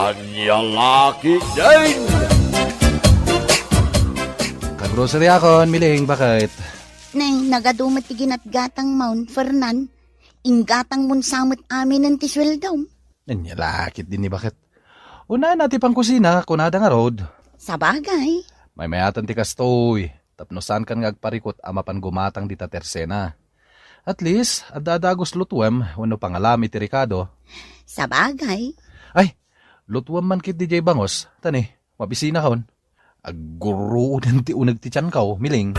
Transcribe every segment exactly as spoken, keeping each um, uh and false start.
Ania la ketdin? Ka-grocery akon, Miling, baket? Nay, nagadu met ti ginatgatangmon, Fernan. Inggatangmon sa met aminen ti sueldom. Ania la ketdin ni baket? Unana ti pangkusina, kunada ngarud. Sabagay. Maymayatan ti kastoy, tapno saankan nga agparikut a mapan gumatang dita tersena. At least, adda a dagus lutuem wenno pangalam iti rekado. Sabagay. Ay, lutuem man ketdi diay bangus, ta ni, mabisinakon. Agguruoden ti uneg ti tianko, Miling.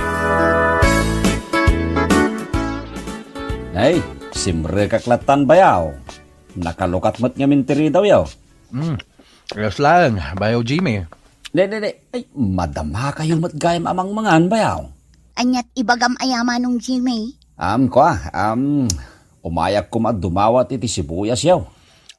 Nay, simrekak lattan, bayaw. Nakalukat met ngamin ti ridawyo. Hmm. Ayos laeng, Bayaw Jimmy. Ne, ne, ne. Ay, madamakayo met gayam a mangmangan, bayaw. Aniat ibagam aya, Manong Jimmy? Am, kua, am, umayak koma dumawat iti sibuyasyo.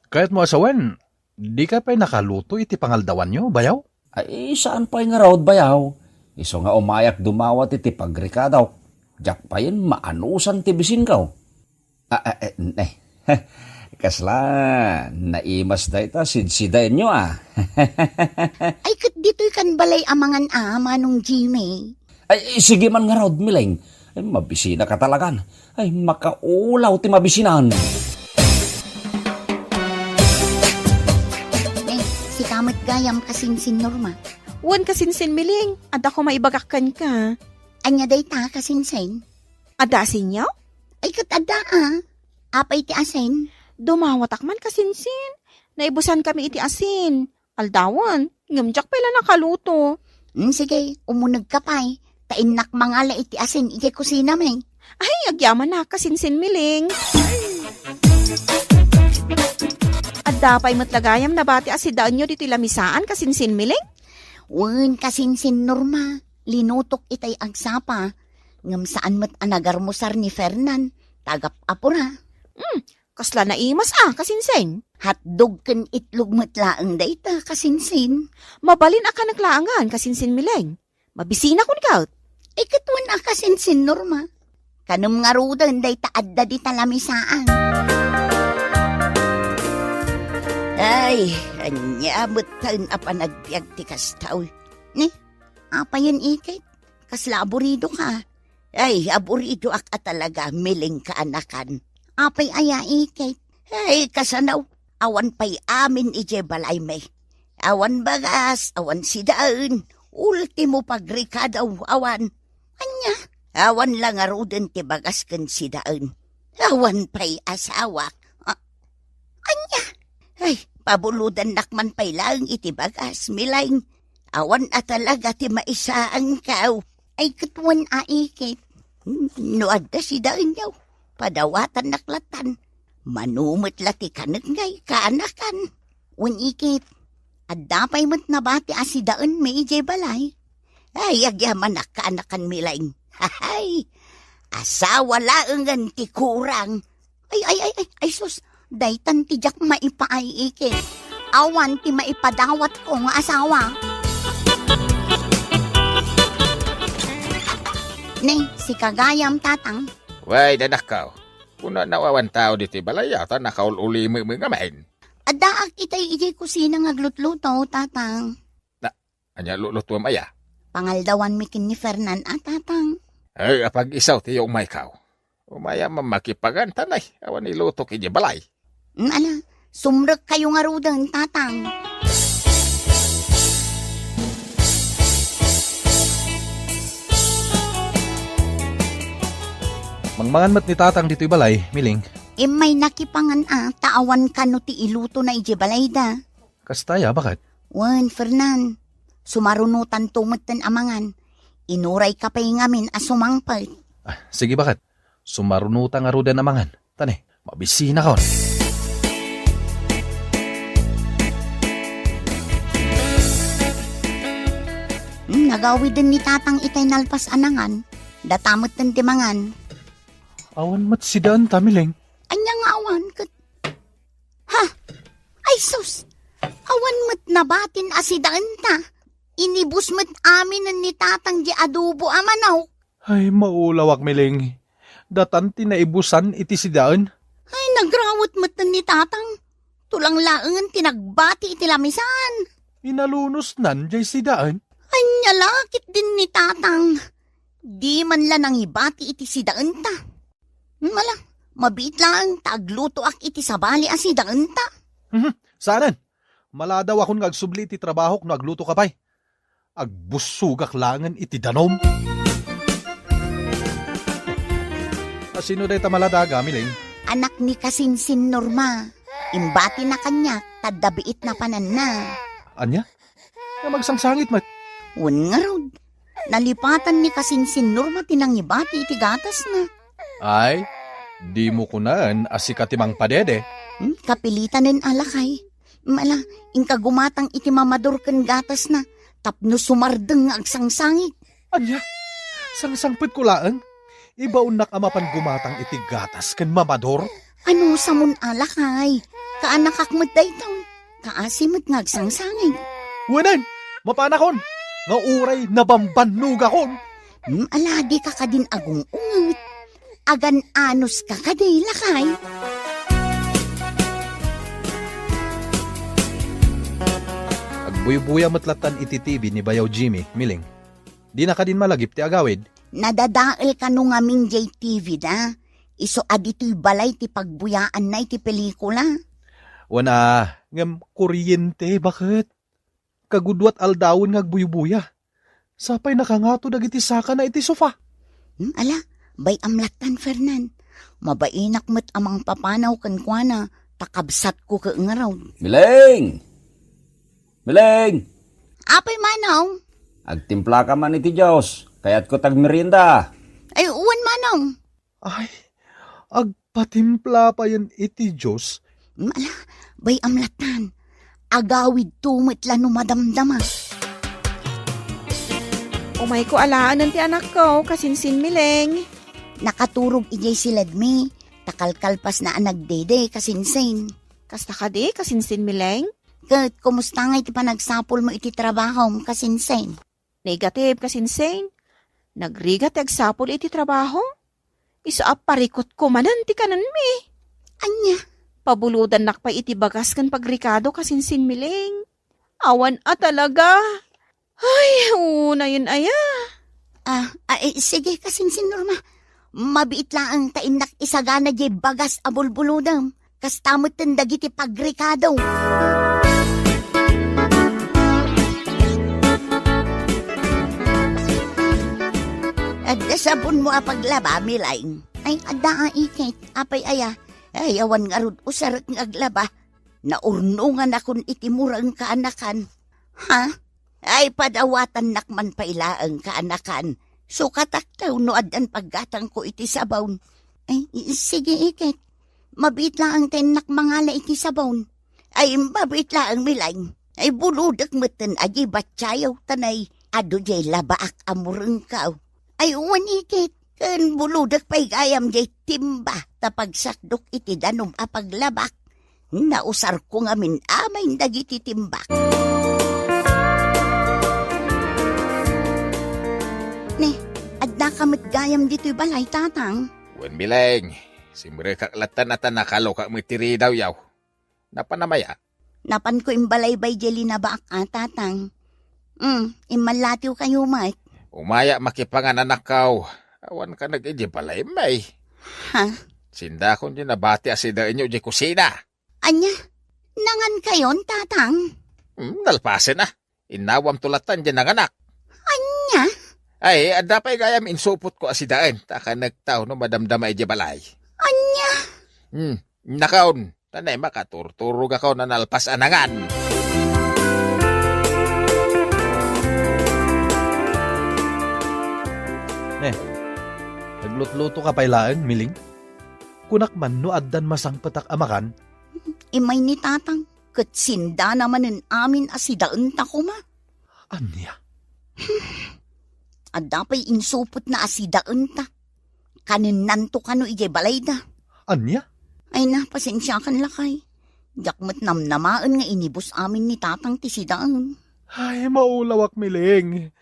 Kayatmo a sawen, dika pay nakaluto iti pangaldawanyo, bayaw? Ay, saan pay ngarud, bayaw. Isu nga umayak dumawat iti pagrekadok. Diak payen maanusan ti bisinko. Ah, ah, eh, eh. Kasla, naimas dayta sidsidaenyo, ah. Ay, ket ditoy kan balay a mangan a, Manong Jimmy. Ay, sige man ngarud, Miling. Ay, mabisinaka talagan. Ay, makaulaw ti mabisinan. Eh, sika met gayam, kasinsin Norma. Wen, kasinsin Miling, adda koma ibagak kenka. Ania dayta, kasinsin? Adda asinyo? Ay, ket adda, a. Apay ti asin? Dumawatak man, kasinsin. Naibusankami iti asin. Aldawen, ngem diak pay la nakaluto. Hmm, sige, umunegka pay. Ta innak mangala iti asin iti kusinami. Ay, agyamanak, kasinsin Miling. Adda pay met la gayam nabati a sidaenyo ditoy lamisaan, kasinsin Miling? Wen, kasinsin Norma, linutok itay agsapa. Ngem saan met a nagarmusar ni Fernan, ta agap-apura. Hmm, kasla naimas a, kasinsin? Hotdog ken itlog met laeng dayta, kasinsin. Mabalin a kanek laengen, kasinsin Miling. Mabisinakon ket. Ay, ket wen a, kasinsin Norma. Kanem ngaruden dayta adda dita lamisaan. Ay, ania metten a panagbiag ti kasta, uy. Ni, apayen iket? Kasla aburidoka? Ay, aburidoak a talaga, Miling kaanakan. Apay aya iket? Ay, kasano? Awan pay amin idiay balaymi. Awan bagas, awan sidaen, ultimo pagrekado, awan. Ania? Awan la ngaruden ti bagas ken sidaen. Awan pay asawak. A-, ania? Ay, pabulodannak man pay laeng iti bagas, Miling. Awan a talaga ti maisaankaw. Ay, ket wen a iket. No adda sidaenyo, padawatannak lattan. Mano met la ti kanek ngay kaanakan. Wen iket, adda pay met nabati a sidaenmi idiay balay. Ay, agyamanak kaanakan, Miling. Hahay! Asawa laengen ti kurang. Ay, ay, ay, ay, ay, sus, daytan ti diak maipaay iket. Awan ti maipadawatko nga asawa. Ni, sika gayam, tatang. Way, danakkaw. Kuna no awan tao ditoy balay, ta nakaul-ulimem ngamin. Addaak itay idiay kusina nga aglutluto, tatang. Na, ania lulutuem aya? Pangaldawanmi ken ni Fernan a, tatang. Ay, apag-isaw ti umaykaw. Umayam a makipagan, ta nay, awan ilutok idiay balay. Mm, ala, sumrekkayo ngaruden, tatang. Mangmangan met ni tatang ditoy balay, Miling. Immay nakipangan a, ta awan kano ti ilutona idiay balayda. Kasta aya, baket? Wen, Fernan, sumarunotanto metten a mangan. Inurayka pay ngamin a sumangpet. Ah, sige, baket. Sumarunota ngaruden a mangan. Ta ni, mabisinakon. Hmm, nagawiden ni tatang itay nalpas a nangan. Data metten ti mangan. Awan met sidaenta, Miling. Ania nga awan ket? Ha? Ay sus! Awan met nabatin a sidaenta. Inibus met aminen ni tatang diay adobo a manok. Ay, maulawak, Miling. Datan ti naibusan iti sidaen. Ay, nagrawet met ni tatang. Tulang laengen ti nagbati iti lamisan. Inalunosnan jay sidaen. Ania la ketdin ni Tatang? Di man la nangibati iti sidaenta. Mala, mabiit laeng ta aglutoak iti sabali a sidaenta. Mhm, saanen. Maladawakon nga agsubli iti trabahok no aglutoka pay. Agbussogak laengen iti danum. A sino dayta maladaga, Miling? Anak ni Kasinsin Norma. Imbatina kaniak, ta adda biit napananna. Ania? Nga agsangsangit met? Wen ngarud. Nalipatan ni Kasinsin Norma ti nangibati iti gatasna. Ay, dimo kunaen a sika ti mangpadede. Hmm, kapilitanen a lakay. Mala, inka gumatang iti mamador ken gatasna, tapno sumardeng nga agsangsangit. Ania? Sangsangpetko laeng? Ibaonnak a mapan gumatang iti gatas ken mamador? Ano samon a lakay? Kaanakak met daytoy. Kaasi met nga agsangsangit. Wenen, mapanakon, nga uray nabambannogakon. Hmm, ala, dika kadin agung-unget. Agan-anos ka kadi, lakay? Agbuybuya met lattan iti T V ni Bayaw Jimmy, Miling. Dina kadin malagip ti agawid? Nadadael kano ngamin jay T V da. Isu a ditoy balay ti pagbuyaanna iti pelikula. Wen a, ngem kuryente, baket? Kagudua ti aldawen nga agbuybuya. Sapay nakangato dagiti sakana iti sofa. Hmm, ala, bay-am lattan, Fernan. Mabainak met a mangpapanaw kenkuana, ta kabsatko ket ngarud. Mileng! Mileng! Apay, Manong? Agtimplaka man iti juice. Kayatko ti agmerienda. Ay, wen, Manong. Ay, agpatimpla payen iti juice. Ala, bay-am lattan. Agawidto met la no madamdama. Umayko alaen ti anakko, kasinsin Mileng. Nakaturog idiay siledmi, ta kalkalpasna a nagdede, kasinsin. Kasta kadi, kasinsin Mileng? Ket kumusta ngay ti panagsapulmo iti trabahom, kasinsin? Negative, kasinsin. Nagrigat ti agsapul iti trabaho. Isu a parikutko manen ti kanenmi. Ania? Pabulodannak pay iti bagas ken pagrikado, kasinsin Mileng. Awan a talaga. Ay, unayen aya. Ah, ah, eh, sige, kasinsin Norma. Mabiit laeng ta innak isagana diay bagas a bulbulodem. Kasta metten dagiti pagrikado. Adda sabonmo a paglaba, Mileng? Ay, adda a iket. Apay aya? Ay, awan ngarud usarek nga aglaba. Naurnonganakon iti mureng kaanakan. Ha? Ay, padawatannak man pay laeng kaanakan. Sukatak taw no addan paggatangko iti sabon. Ay, i-, sige, iket. Mabiit laeng ta innak mangala iti sabon. Ay, mabiit laeng, Mileng. Ay, bulodek metten a diay batsayaw, ta nay, adu diay labaak a murengko. Ay, wen iket. Ken bulodek pay gayam diay timba, ta pagsakdok iti danum a paglabak, nausarko ngamin amin dagiti timbak. Ne, addaka met gayam ditoy balay, Tatang? Wen, Mileng, simrekak latta ta nakalokak met ti ridawyaw. Napan a maya? Napanko imbalaybay diay linabaak a, Tatang. Mm, immallatiwkayo met. Umaya makipangan, anakko. Awan ka nag-, idiay balay, may. Ha? Sindakon diay nabati a sidaenyo diay kusina. Ania? Nangankayon, Tatang? Hmm, nalpasen a. Innawamto latta diay nanganak. Ania? Ay, adda pay gayam insupotko a sidaen. Ta kanektaw no madamdama idiay balay. Ania? Hmm, nakaon. Ta nay, makaturturogakon a nalpas a nangan. Ne, naglutlutoka pay laeng, Mileng? Kunak man no addan masangpetak a makan? Immay ni Tatang, ket sindana manen amin a sidaenta koma. Ania? Adda pay insupotna a sidaenta. Kanennanto kano idiay balayda. Ania? Ay na, pasensiakan, lakay. Diak met namnamaen nga inibus amin ni Tatang ti sidaen. Ay, maulawak, Mileng.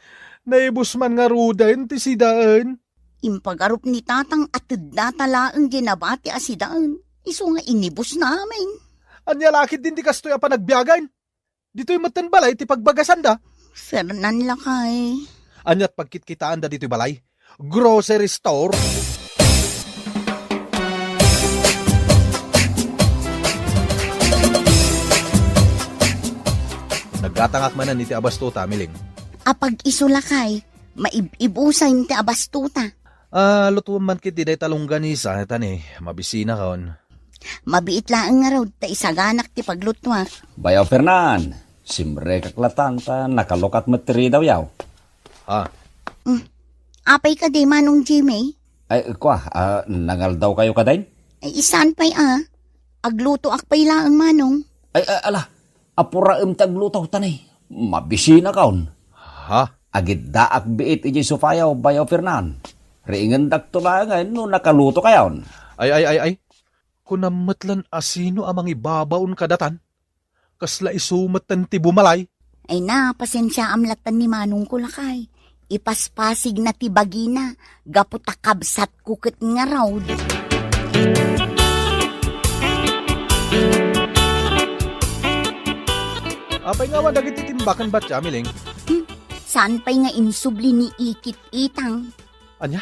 Naibus man ngaruden ti sidaen. Impagarup ni Tatang a teddata laeng diay nabati a sidaen. Isu nga inibusna amin. Ania la ketdin ti kastoy a panagbiagen? Ditoy metten balay ti pagbagasanda. Fernan, lakay. Aniat pagkitkitaanda ditoy balay? Grocery store? Naggatangak manen iti abastota, Miling. Apag isu, lakay, maib-ibusen ti abastota. Ah, lutuem man ketdi dayta longganisa, tani, mabisinakon. Mabiit laeng ngarud ta isaganak ti paglutuak. Bayaw Fernan, simrekak latan ta nakalukat met ti ridawyaw. Ah. Mm. Apay kadi, Manong Jimmy? Ay, kua, ah, nangaldawkayo kadin? Ay, saan pay a? Aglutoak pay laeng, Manong. Ay, ay, ala, apuraem ti agluto, tani. Mabisinakon. Ha? Agiddaak biit idiay sofayo, Bayaw Fernan. Riingandakto laengen no nakalutokayon. Ay, ay, ay, ay. Kunam met lan a sino a mangibabaon kadatan? Kasla isu metten ti bumalay. Ay na, pasensiaam latan ni manongko, lakay. Ipaspasigna ti bagina, gapu ta kabsatko ket ngarud. Apay nga awan dagiti timbaken batya, Miling? Hmm, saan pay nga insubli ni Ikit Itang? Ania?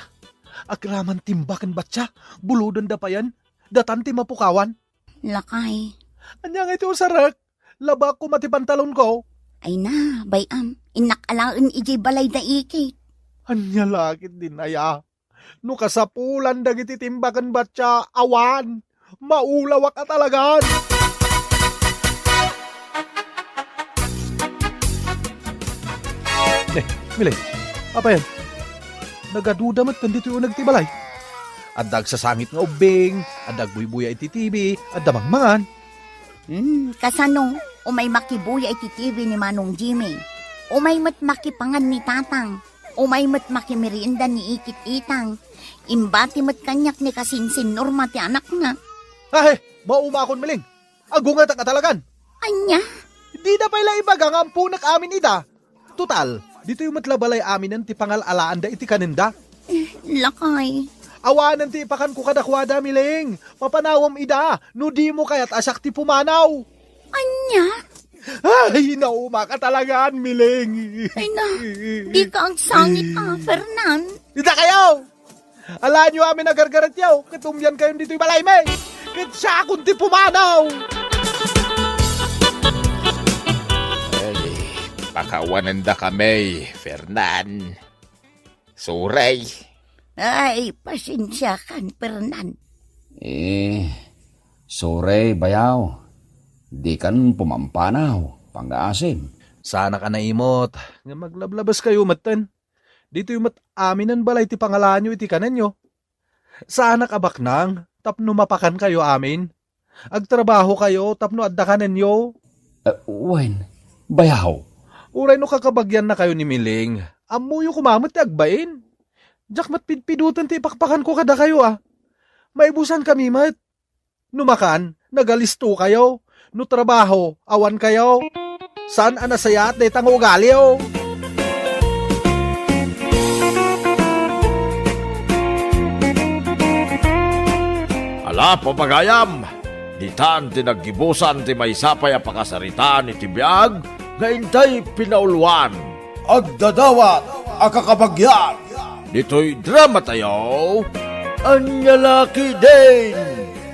Agraman timbaken batya? Bulodenda payen? Datan ti mapukawan? Lakay. Ania ngay ti usarek? Labak koma ti pantalonko. Ay na, bay-am. Innak alaen idiay balay da Ikit. Ania la ketdin aya? No kasapulan dagiti timbaken batya, awan. Maulawak a talagan. Ne, Miling, apay? Nagaduda met ditoy uneg ti balay. Adda agsasangit nga ubbing, adda agbuybuya iti T V, adda mangmangan. Hmm, kasano? Umay makibuya iti T V ni Manong Jimmy. Umay met makipangan ni Tatang. Umay met makimerienda ni Ikit Itang. Imbati met kaniak ni kasinsin Norma ti anakna. Ahe, maumakon, Miling. Agungetak a talagan. Ania? Dida pay la ibaga nga amponek amin ida. Total, ditoy met la balay aminen ti pangal-alaanda iti kanenda. Eh, lakay. Awanen ti ipakanko kadakuada, Miling. Papanawem ida, no dimo kayat a siak ti pumanaw. Ania? Ay, naumak a talagan, Miling. Ay na, dika agsangit a, Fernan. Ita kayo! Alaenyo amin a gargaretyo, ket umyan kayon ditoy balaymi. Ket siakon ti pumanaw. Ay, pakawanendakami, Fernan. Sorry. Ay, pasensiakan, Fernan. Eh, sorry, bayaw. Dikan pumampanaw, pangngaasim. Saanak a naimot nga maglablabas kayo metten. Ditoy met aminen balay ti pangalaanyo iti kanenyo. Saanak a baknang tapno mapakan kayo amin. Agtrabaho kayo tapno adda kanenyo. Eh, wen, bayaw. Uray no kakabagyan na kayo ni Miling, ammoyo koma met ti agbain. Diak met pidpiduten ti ipakpakan ko kada kayo, a. Maibusan kami met. No makan, nagalisto kayo. No trabaho, awan kayo. Saan a nasayaat dayta nga ugalio? Ala, papagayam, ditan ti naggibusan ti maysa pay a pakasaritaan iti biag nga intay pinauluan. Agdadawat a kakabagyan. Ditoy drama tayo, Ania La Ketdin!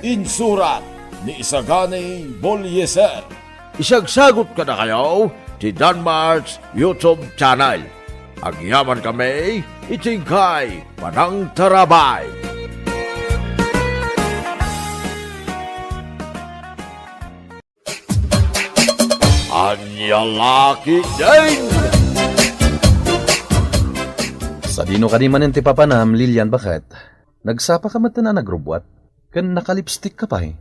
Insurat ni Isagani Bolieser. Isagsagut kadakayo ti Danmart's YouTube channel. Agyaman kami iti inkay panangtarabay. Ania La Ketdin! Sadino kadi manen ti papanam, Lilian, baket? Nagsapa ka met a nagrubbuat, ken nakalipstick ka pay.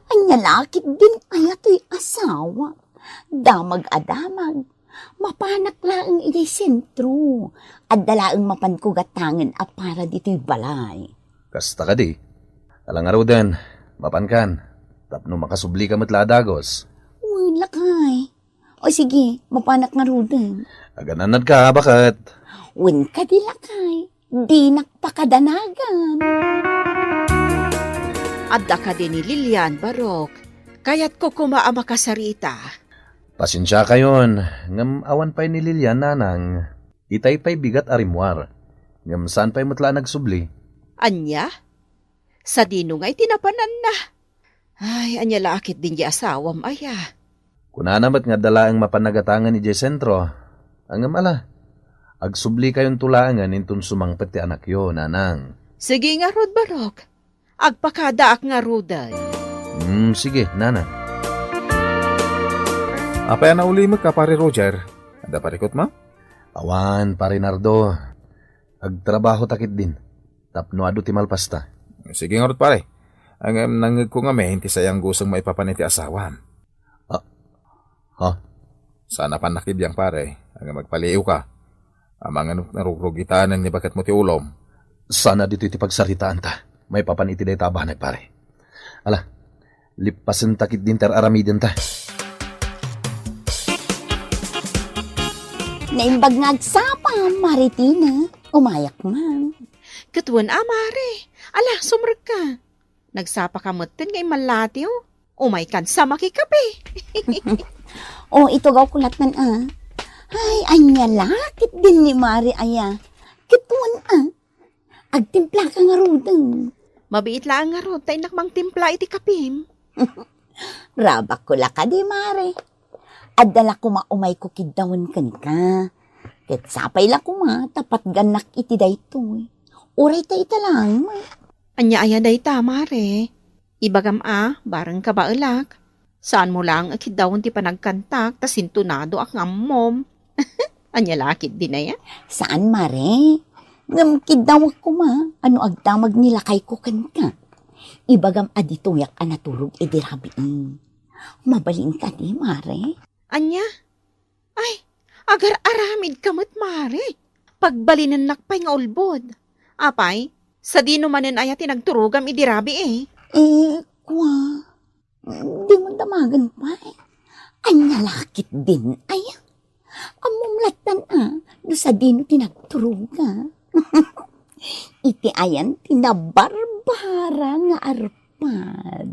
Ania La Ketdin aya toy asawa? Damag a damag. Mapanak laeng idiay sentro. Adda laeng mapanko gatangen a para ditoy balay. Kasta kadi. Ala ngaruden, mapankan, tapno makasubli ka met la a dagus. Wen, lakay. O sige, mapanak ngaruden. Agananad ka, baket? Wen kadi, lakay. Dinak pakadanagan. Adda kadi ni Lilian, Barok, Kayatko koma a makasarita. Pasensiakayon, ngem awan pay ni Lilian, nanang. Itay pay bigat a rimmuar. Ngem saan pay met la a nagsubli. Ania? Sadino ngay ti napananna? Ay, ania la a ketdin diay asawam aya? Kunana met nga adda laeng mapan nagatangen idiay sentro. Ngem ala, agsublikayon to laengen inton sumangpet ti anakyo, nanang. Sige ngarud, Barok. Agpakadaak ngaruden. Hmm, sige, nanang. Apay a naulimek ka, Pare Roger? Adda parikutmo? Awan, Pare Nardo. Agtrabaho ta ketdin tapno adu ti malpasta. Sige ngarud, pare. Ngem nangngegko ngamin ti sayanguseng maipapan iti asawam. Ah, ha? Saan a pannakibiang, pare. Ngem agpaliiwka. Amangan narugrugitanen ni baketmo ti ulom. Saan a ditoy ti pagsaritaanta maipapan iti dayta a banag, pare. Ala, lippasenta ketdin ti ar-aramidenta. Naimbag nga agsapa, Mare Tina. Umayak man. Ket wen a, Mare. Ala, sumrekka. Nagsapaka metten nga immallatiw. Umaykan sa makikape. O, itugawko lattan a. Ay, ania la ketdin ni Mare aya. Ket wen a. Agtimplaka ngaruden. Mabiit laeng ngarud ta innak mangtimpla iti kapim. Rabakko la kadi, Mare. Adda la koma umayko kiddawen kenka. Ket sapay la koma ta patgannak iti daytoy. Uray ta ita laeng met. Ania aya dayta, Mare? Ibagam a, bareng kabaelak. Saanmo laeng a kiddawen ti panagkantak ta sintonadoak nga ammom. Ania la ketdin aya? Saan, Mare. Ngem kiddawek koma a no agdamag ni lakayko kenka. Ibagam a ditoyak a naturog idi rabii. Mabalin kadi, Mare? Ania? Ay, agar-aramidka met, Mare. Pagbalinennak pay nga ulbod. Apay, sadino manen aya ti nagturogam idi rabii? Eh, kua, dimo damagen pay. Ania la ketdin aya? Ammom lattan a, no sadino ti nagturoga. Iti ayan ti nabarbara nga arpad.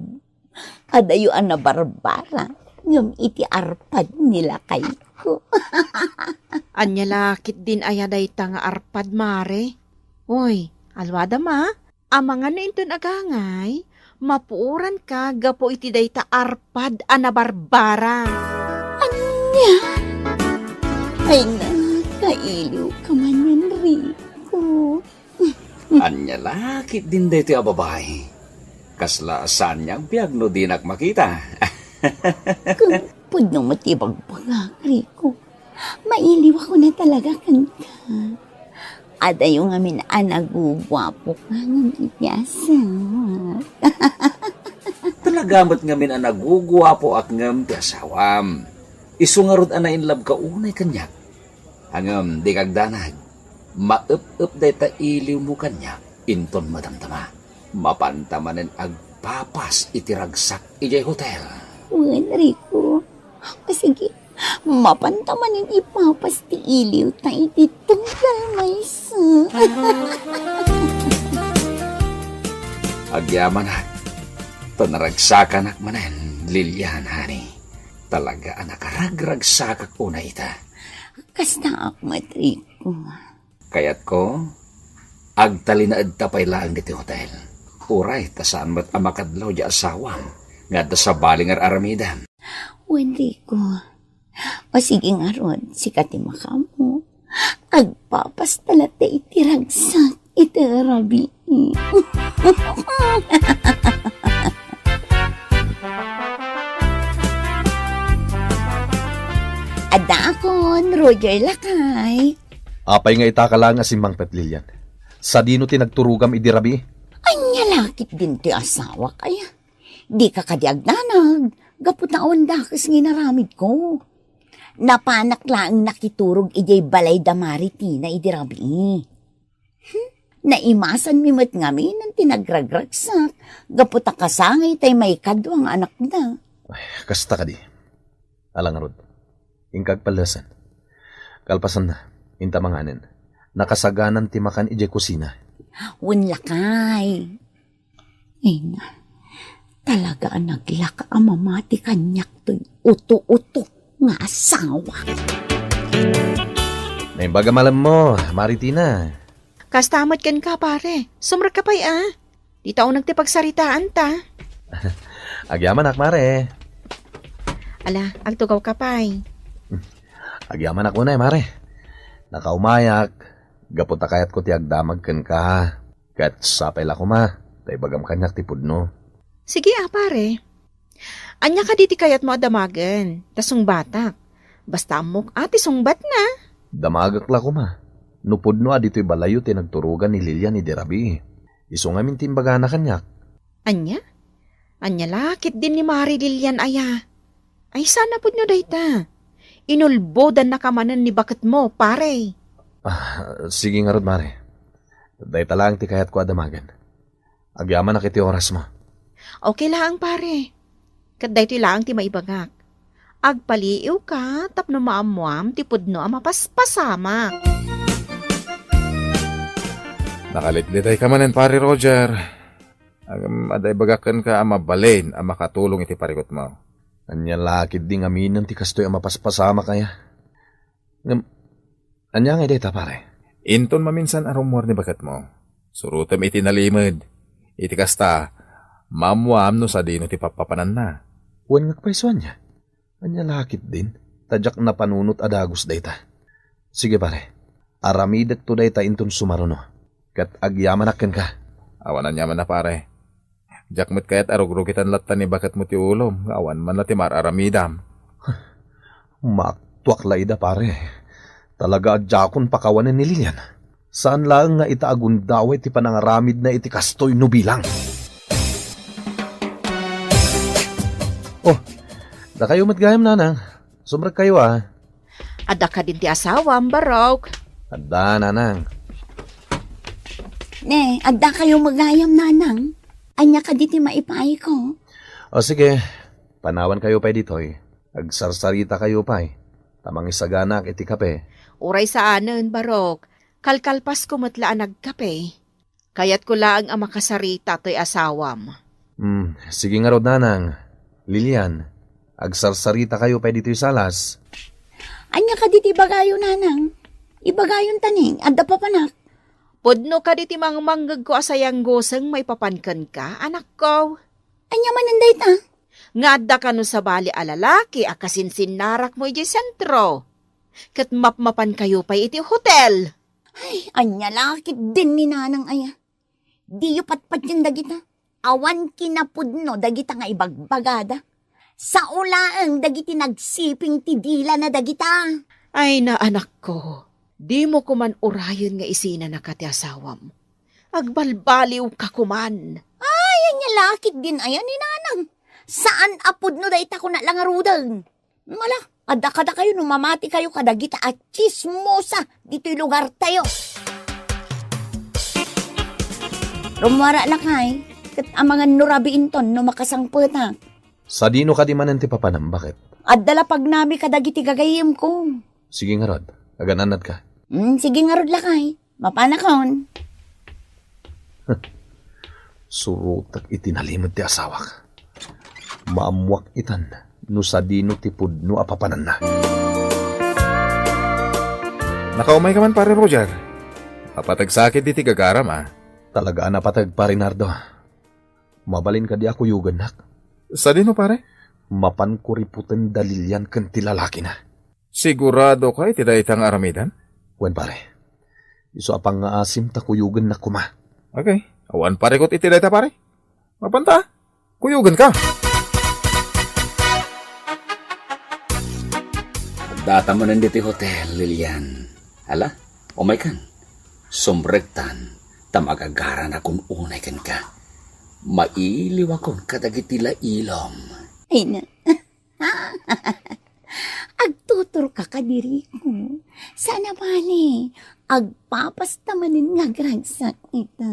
Adayo a nabarbara, ngem iti arpad ni lakayko. Ania la ketdin aya dayta nga arpad, Mare? Oy, alwadam a, amangan no inton agangay, mapuoranka gapu iti dayta arpad a nabarbara. Ania? Ay, nakailiwka manen, Rico. Ania la ketdin daytoy a babai? Kasla saan nga agbiag no dinak makita? Ket pudno met ti ibagbagak, Rico. Mailiwak a talaga kenka. Adayo ngamin a naguguapoka ngem iti asawak. Talaga met ngamin a naguguapoak ngem ti asawam. Isu ngarud a nainlabka unay kaniak. Ngem dika agdanag, maep-ep dayta iliwmo kaniak inton madamdama. Mapanta manen agpapas iti ragsak idiay hotel. Wen, Rico. O sige, mapanta manen ipapas ti iliwta iti tunggal maysa. Agyamanak, ta naragsakanak manen, Lilian, honey. Talaga a nakaragragsakak unay ita. Kastaak met, Rico. Kayatko, agtalinaedta pay laeng ditoy hotel. Uray ta saan met a makadlaw diay asawam nga adda sabali nga ar-aramidem. Wen, Rico. O sige ngarud, sika ti makaammo. Agpapasta latta iti ragsak iti rabii. Addaakon, Roger lakay. Apay nga itaka laeng a simmangpet, Lilian? Sadino ti nagturogam idi rabii? Ania la ketdin ti asawak aya? Dika kadi agdanag, gapu ta awan dakes nga inaramidko. Napanak laeng nakiturog idiay balay da Mare Tina idi rabii. Hmm? Naimasanmi met ngamin ti nagragragsak, gapu ta kasangay tay maikadua nga anakda. Ay, kasta kadi. Ala ngarud, inka agpallesen. Kalpasanna, inta manganen. Nakasaganan ti makan idiay kusina. Wen lakay. Ay na. Talaga a naglaka a mamati kaniak toy uto-uto nga asawa. Naimbag a malemmo, Mari Tina. Kasta met kenka, pare. Sumrekka pay, a. Dita uneg ti pagsaritaanta. Agyamanak, Mare. Ala, agtugawka pay. Agyamanak unay, Mare. Nakaumayak, gapu ta kayatko ti agdamag kenka. Ket sapay la koma, ta ibagam kaniak ti pudno. Sige, a, pare. Ania kadi ti kayatmo a damagen? Ta sungbatak. Basta ammok a ti sungbatna. Damagek la koma. No pudno a ditoy balayyo ti nagturogan ni Lilian idi rabii. Isu ngamin ti imbagana kaniak. Ania? Ania la ketdin ni Mari Lilian aya? Ay, saan a pudno dayta? Inulbodannaka manen ni baketmo, pare. Ah, sige ngarud, Mare. Dayta laeng ti kayatko a damagen. Agyamanak iti orasmo. Okay laeng, pare. Ket daytoy laeng ti maibagak. Agpaliiwka tapno maammoam ti pudno a mapaspasamak. Nakalitlitayka manen, Pare Roger. Ngem adda ibagak kenka a mabalin a makatulong iti parikutmo. Ania la ketdi ngaminen ti kastoy a mapaspasamak aya? Ngem, ania ngay dayta, pare? Inton maminsan a rummuar ni baketmo, surotem iti nalimed. Iti kasta, maammoam no sadino ti pappapananna. Wen nga pay isu ania? Ania la ketdin? Ta diak napanunot a dagus dayta. Sige, pare. Aramidekto dayta inton sumaruno. Ket agyamanak kenka. Awan aniamanna, pare. Diak met kayat a rugrugitan latta ni baketmo ti ulom nga awan man la ti mar-aramidam. Maaktuak la ida, pare. Talaga a diakon pakawanen ni Lilian. Saan laeng nga ita a gundaway ti panangaramidna iti kastoy no bilang. Oh, dakayo met gayam, nanang. Sumrekkayo, a. Adda kadin ti asawam, Barok? Adda, nanang. Ne, adda kayo met gayam, nanang. Ania kadi ti maipaayko? O sige, panawankayo pay ditoy. Agsarsarita kayo pay. Ta mangisaganak iti kape. Uray saanen, Barok. Kalkalpasko met la a nagkape. Kayatko laeng a makasarita toy asawam. Hmm, sige ngarud, nanang. Lilian, agsarsarita kayo pay ditoy salas. Ania kadi ti ibagayo, nanang? Ibagayon ta ni, adda papanak. Pudno kadi ti mangmanggegko a sayangguseng maipapan kenka, anakko? Ania manen dayta? Nga adda kano sabali a lalaki a kasinsinnarakmo idiay sentro. Ket mapmapankayo pay iti hotel. Ay, ania la ketdin ni nanang aya? Diyo patpatien dagita. Awan kinapudno dagita nga ibagbagada. Sao laeng dagiti nagsiping ti dilana dagita. Ay, naanakko, dimo koman urayen nga isinanaka ti asawam. Agbalbaliwka koman. Ay, ania la ketdin aya ni nanang? Saan a pudno dayta kuna la ngaruden. Mala, adda kadakayo no mamati kayo kadagita a tsismosa ditoy lugartayo. Rummuara lakay, ket amangan no rabiinton no makasangpetak. Sadino kadi manen ti papanam, baket? Adda la pagnami kadagiti gagayyemko. Sige ngarud, agan-annadka. Mm, sige ngarud lakay. Mapanakon. Surotek iti nalimed ti asawak. Maammoak itan no sadino ti pudno a papananna. Nakaumayka man, Pare Roger. Mapateg sakit diti gagaram, a. Talaga a napateg, Pare Nardo. Mabalin kadi a kuyogennak? Sadino, pare? Mapan kuriputen da Lilian ken ti lalakina. Siguradoka iti dayta nga aramidem? Wen, pare. Isu a pangngaasim ta kuyogennak koma. Okay. Awan parikut iti dayta, pare. Mapanta. Kuyogenka. Addata manen ditoy hotel, Lilian. Ala, umaykan. Sumrektan, ta magagaranakon unay kenka. Mailiwakon kadagiti lailom. Ay na. Agtuturka kadi, Rico. Saan a bale, agpapasta manen nga agragsak ita.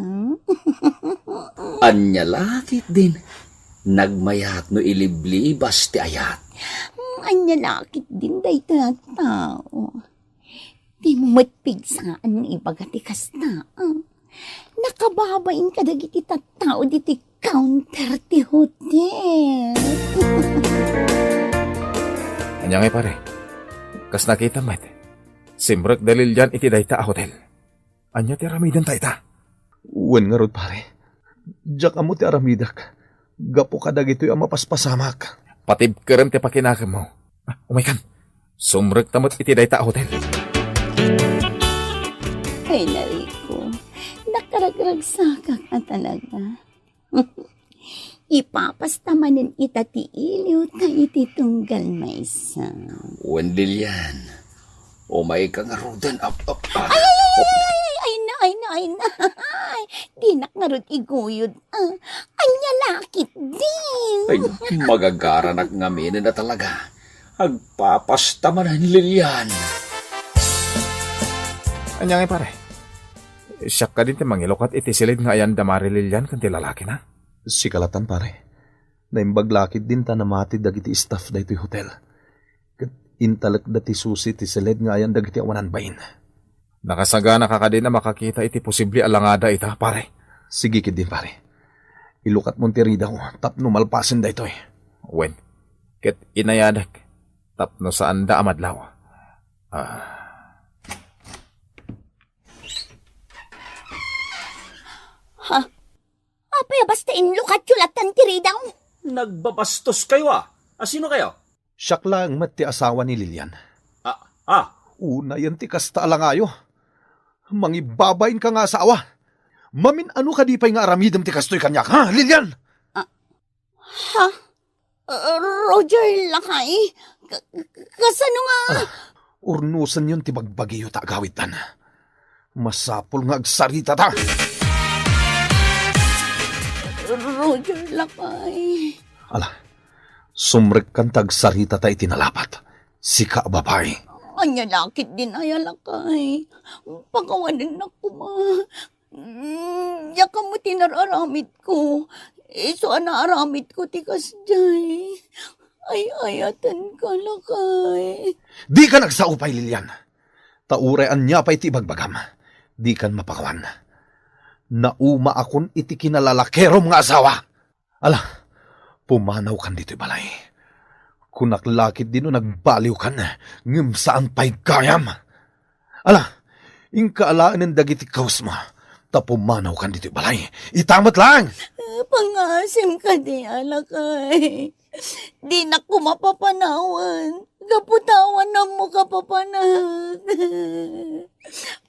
Ania la ketdin, nagmayat no iliblibas ti ayat. Ania la ketdin dayta a tao. Dimo met pigsaan nga ibaga ti kasta, a. Nakababain kadagiti tattao ditoy counter ti hotel. Ania ngay, pare? Kas nakita met, simrek da Lilian iti dayta a hotel. Ania ti aramidenta ita? Wen ngarud, pare. Diak ammo ti aramidek gapu kadagitoy a mapaspasamak. Patibkerem ti pakinakemmo. Ah, umaykan. Sumrekta met iti dayta a hotel. Ay, Nariko, nakaragragsakak a talaga. Ipapasta manen ita ti iliw ta iti tunggal maysa. Wen, Lilian, umayka ngaruden, ap-, ap-, ah. Ay, ay, ay, ay, ay, ay, na, ay, na, ay, na. Ay, dinak ngarud iguyod. Ah, ania la ketdin? Ay, magagaranak ngamin a talaga. Agpapasta manen, Lilian. Ania ngay, pare? Siak kadin ti mangilukat iti silid nga ayan da Mari Lilian ken ti lalakina? Sika latan, pare. Naimbag la ketdin ta namati dagiti staff daytoy hotel. Ket intalekda ti susi ti silid nga ayan dagiti awanan bain. Nakasaganaka kadin a makakita iti posible a langada ita, pare? Sige ketdin, pare. Ilukatmon ti ridaw tapno malpasen daytoy. Wen, ket inayadek tapno saanda a madlaw. Ah. Ha? Apay a basta inlukatyo latan ti ridaw? Nagbabastoskayo, a. Asinokayo? Siak laeng met ti asawa ni Lilian. Ah, ah. Unayen ti kasta a langayo. Mangibabainka nga asawa. Mamin-ano kadi pay nga aramidem ti kastoy kaniak, ha, Lilian? Ah, ha? Uh, Roger, lakay? Ka-, ka-, kasano nga? Ah, urnosenyon ti bagbagiyo ta agawidtan. Masapul nga agsaritata. Roger, lakay. Ala, sumrekkan ta agsaritata iti nalapat. Sika a babai. Ania la ketdin aya, lakay? Pakawanennak koma. Mm, diak ammo ti nar-aramidko. Isu a naaramidko ti kasdiay. Ay-ayatenka, lakay. Dikan agsao pay, Lilian. Ta uray ania pay ti ibagbagam, dikan mapakawan. Naumaakon iti kinalalakerom nga asawa. Ala, pumanawkan ditoy balay. Kunak la ketdin no nagbaliwkan, ngem saan pay gayam. Ala, inka alaenen dagiti kawesmo, ta pumanawkan ditoy balay. Ita met laeng! Pangngaasim kadi, lakay. Dinak koma papanawen. Gapu ta awan ammoka papanak.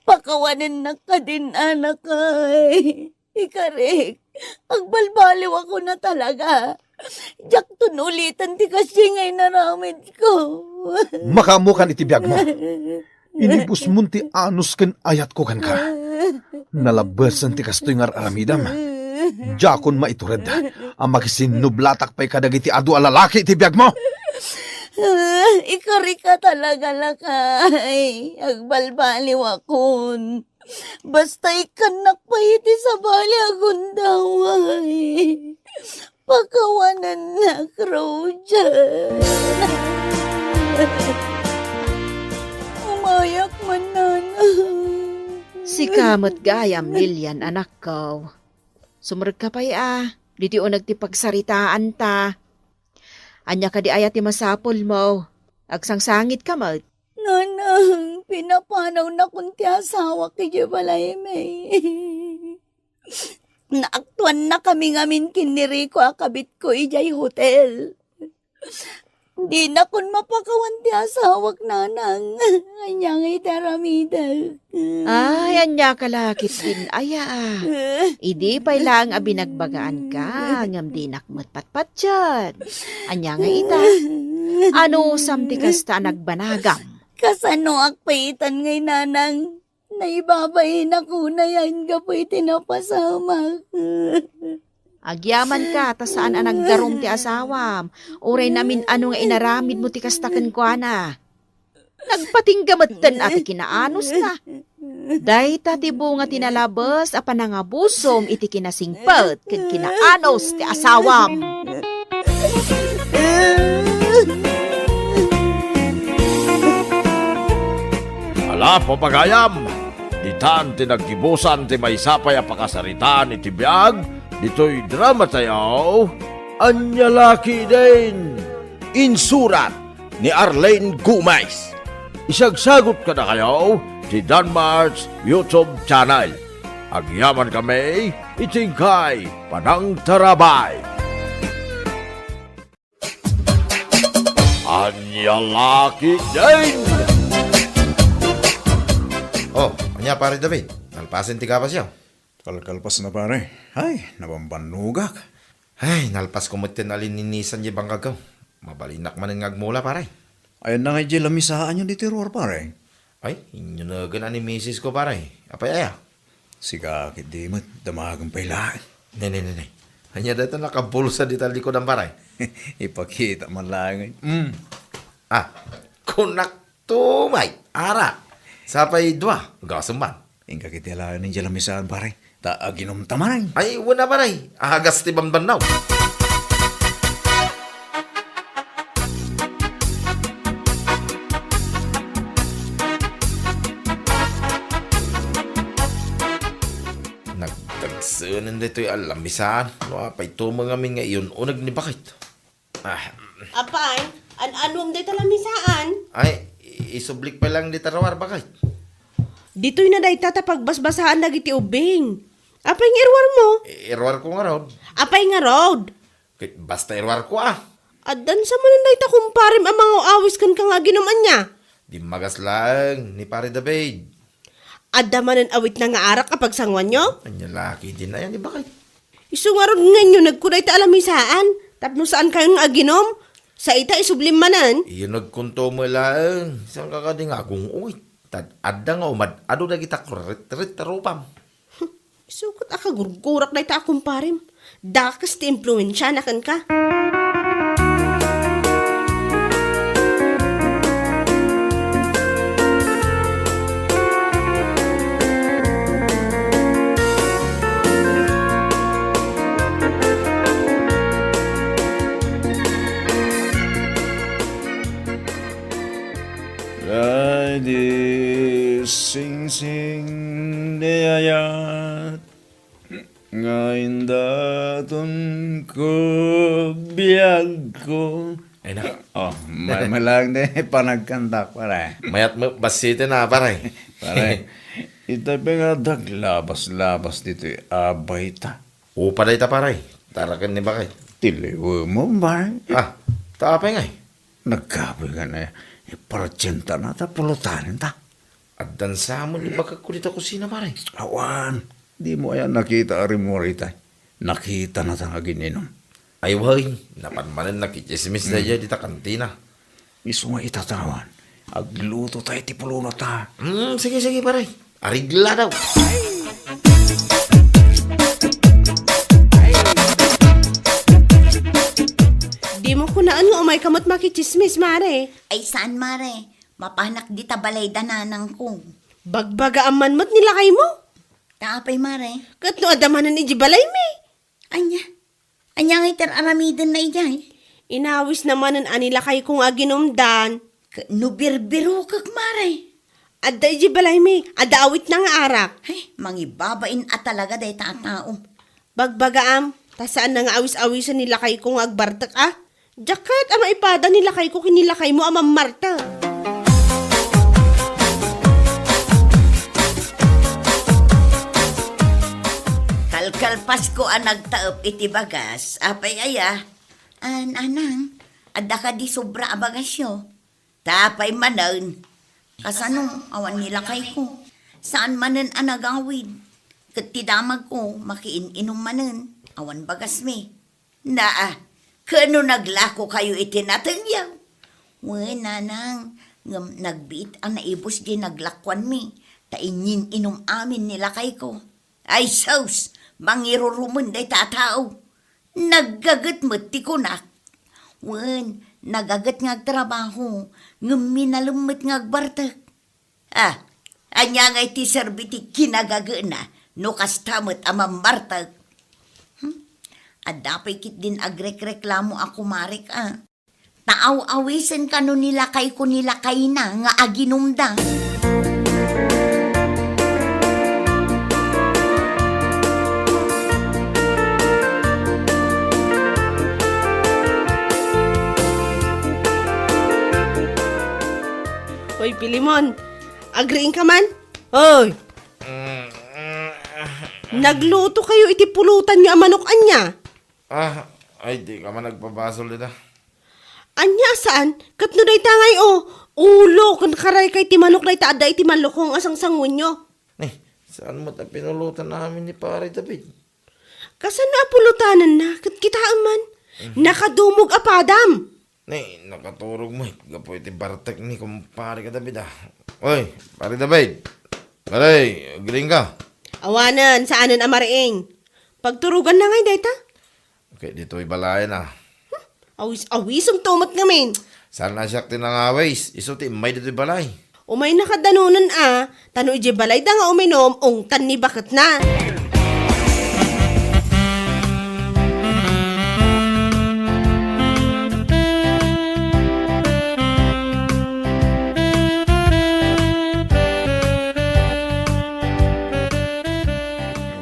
Pakawanennak kadin, lakay. Ikarik, agbalbaliwakon a talaga. Diakton uliten ti kasdiay nga inaramidko. Makaammokan iti biagmo. Inibusmon ti anus ken ayatko kenka. Nalabesen ti kastoy nga ar-aramidem. Diakon maitured a makisinnublatak pay kadagiti adu a lalaki iti biagmo. Ikarik a talaga, lakay. Agbalbaliwakon. Basta ikkannak pay iti sabali a gundaway. Pakawanennak, Roger. Umayak man, nanang. Sika met gayam, Lilian, anakko. Sumrekka pay a, ditoy uneg ti pagsaritaanta. Ania kadi aya ti masapulmo? Agsangsangitka met. Nanang, pinapanawnakon ti asawak idiay balaymi. Naaktuannakami ngamin ken ni Rico a kabitko idiay hotel. Dinakon mapakawan ti asawak, nanang. Ania ngay ti aramidek? Ay, ania ka la ketdin aya, a? Idi pay laeng a binagbagaanka, ngem dinak met patpatien. Ania nga ita? Anusam ti kasta a nagbanagam? Kasanoak pay itan ngay, nanang? Naibabainak unay a gapu iti napasamak. Agyamanka ta saan a naggarum ti asawam, uray namin-ano nga inaramidmo ti kasta kenkuana. Nagpatingga metten a ti kinaanusna. Dayta ti bunga ti nalabes a panangabusom iti kinasingpet ken kinaanus ti asawam. Ala, papagayam, ditan ti naggibusan ti maysa pay a pakasaritaan iti biag ditoy drama tayo, Ania La Ketdin. Insurat ni Arlene Gomez. Isagsagut kadakayo ti Danmar's YouTube channel. Agyaman kami iti inkay panangtarabay. Ania La Ketdin! Oh, ania, Pare David? Nalpasen ti gabasyo? Kalkalpas na, pare. Ay, nabambannogak. Ay, nalpasko met ti nalininisan diay bangkagko. Mabalinak manen nga agmula, pare. Ayanna ngay diay lamisaanyo ditoy ruar, pare? Ay, inyunegen a ni misis ko, pare. Apay aya? Sika ketdi met, damagen pay laeng. Ne, ne, ne, ne. Ania dayta nakabulsa dita likudan, pare? Ipakita man laeng. Mm. Ah, kunak to, may. Ara. Sapay dua. Gasem man. Inka ketdi laeng diay lamisaan, pare. Ta aginumta man. Ay, wen a, pare. Agas ti bambannaw. Nagdagsenen daytoy a lamisaan. No, apay tumeng amin nga iyun-uneg ni Bakit. Ah. Apay, an-anuem dayta lamisaan? Ay, i-, isublik pay laeng dita ruar, Bakit. Ditoy na dayta ta pagbasbasaan dagiti ubbing. Apay nga iruarmo? I-, iruarko ngarud. Apay ngarud? Ket basta iruarko, ah. Addan sa manen dayta kumparem a mangaw-awis kenka nga aginum, ania? Dimmagas laeng ni Pare David. Adda manen awitna nga arak a pagsanguanyo? Ania la ketdin aya ni Bakit. Isu ngarud nga inyunegko dayta a lamisaan, tapno saankayon nga aginum. Sa ita, isublim manen. Iyunegkonto met laeng, saanka kadi nga agung-ungit. Tad adda nga umad-adu dagita kuritrit a rupam. Isu ket a kagurgurak dayta a kumparem. Dakes ti impluensiana kenka. Ay, di singsing, di ayat. Nga indaton ko biagko. Ay, na. Oh, ma-, malang di panagkantak, pare. Mayat mo, basiten na, pare. Pare, ita pa nga daglabas-labas ditoy a bayta. Upa dayta, pare. Taraken ni Bakit. Tiliwem mo, pare. Ah, ta apay ngay? Nagkabuy ka na, ipartienta na, ta pulutan ta. Addan sa met ni baketko dita kusina, pare. Awan, di mo aya nakita a rimmuar itay? Nakita na ta nga agin-inum. Ay, way, napan manen nakitsismis daydiay dita kantina. Isu nga ita ta awan. Agluto tayo ti pulonata. Hmm, sige, sige, pare. Arigla daw. Di mo kunaan nga umay ka met makitsismis, mare. Ay, saan, mare? Mapanak dita balay da nanangko. Bagbagaam man met ni lakaymo. Ta apay, mare? Ket no adda manen idiay balaymi. Ania? Ania ngay ti ar-aramidenna idiay? Inawisna manen a ni lakayko nga aginumdan. Ket no birbirokek, mare? Adda idiay balaymi, adda awitna nga arak. Ay, mangibabain a talaga dayta a tao. Bagbagaam, ta saanna nga awis-awisen ni lakayko nga agbartek a. Diak kayat a maipada ni lakayko ken ni lakaymo a mammartek. Kalkalpasko a nagtaep iti bagas, apay aya? Ah, nanang, adda kadi sobra a bagasyo? Ta apay manen? Kasano, awan ni lakayko. Saan manen a nagawid. Ket ti damagko, makiin-inum manen. Awan bagasmi. Naa, ket no naglakokayo iti natengyo? Wen, nanang, ngem nagbiit a naibus diay naglakuanmi, ta inyin-inum amin ni lakayko. Ay sus, mangirurumen dayta a tao. Naggaget met ti kunak. Wen, nagaget nga agtrabaho, ngem minalem met nga agbartek. Ah, ania ngay ti serbi ti kinagagena no kasta met a mammartek? Hmm? Adda pay ketdin agrekreklamo a kumarek a. Ta aw-awisen kano ni lakayko ni lakayna nga aginumda. Oy, Pilimon, agriingka man? Oy! Nagluto kayo iti pulutanyo a manok ania? Ah, ay, di ka man nagpabasol dita. Ania a saan? Ket no dayta ngay, o, ulo ken karayka iti manok dayta adda iti malukong a sangsanguenyo. Ni, saan met a pinulutan amin ni Pare David? Kasano a pulutanenna? Ket kitaem man, nakadumog a padam. Ni, nakaturog met gapu iti bartek ni kumpare ka David, ah. Oy, Pare David. Pare, agriingka? Awanen, saanen a mariing. Pagturoganna ngay dayta? Okay, ditoy balayen, ah. Awis-awisemto met ngamin. Saan a siak ti nangawis? Isu ti immay ditoy balay. Umayna kadda nunen a, tano idiay balayda nga uminom, ungtan ni baketna.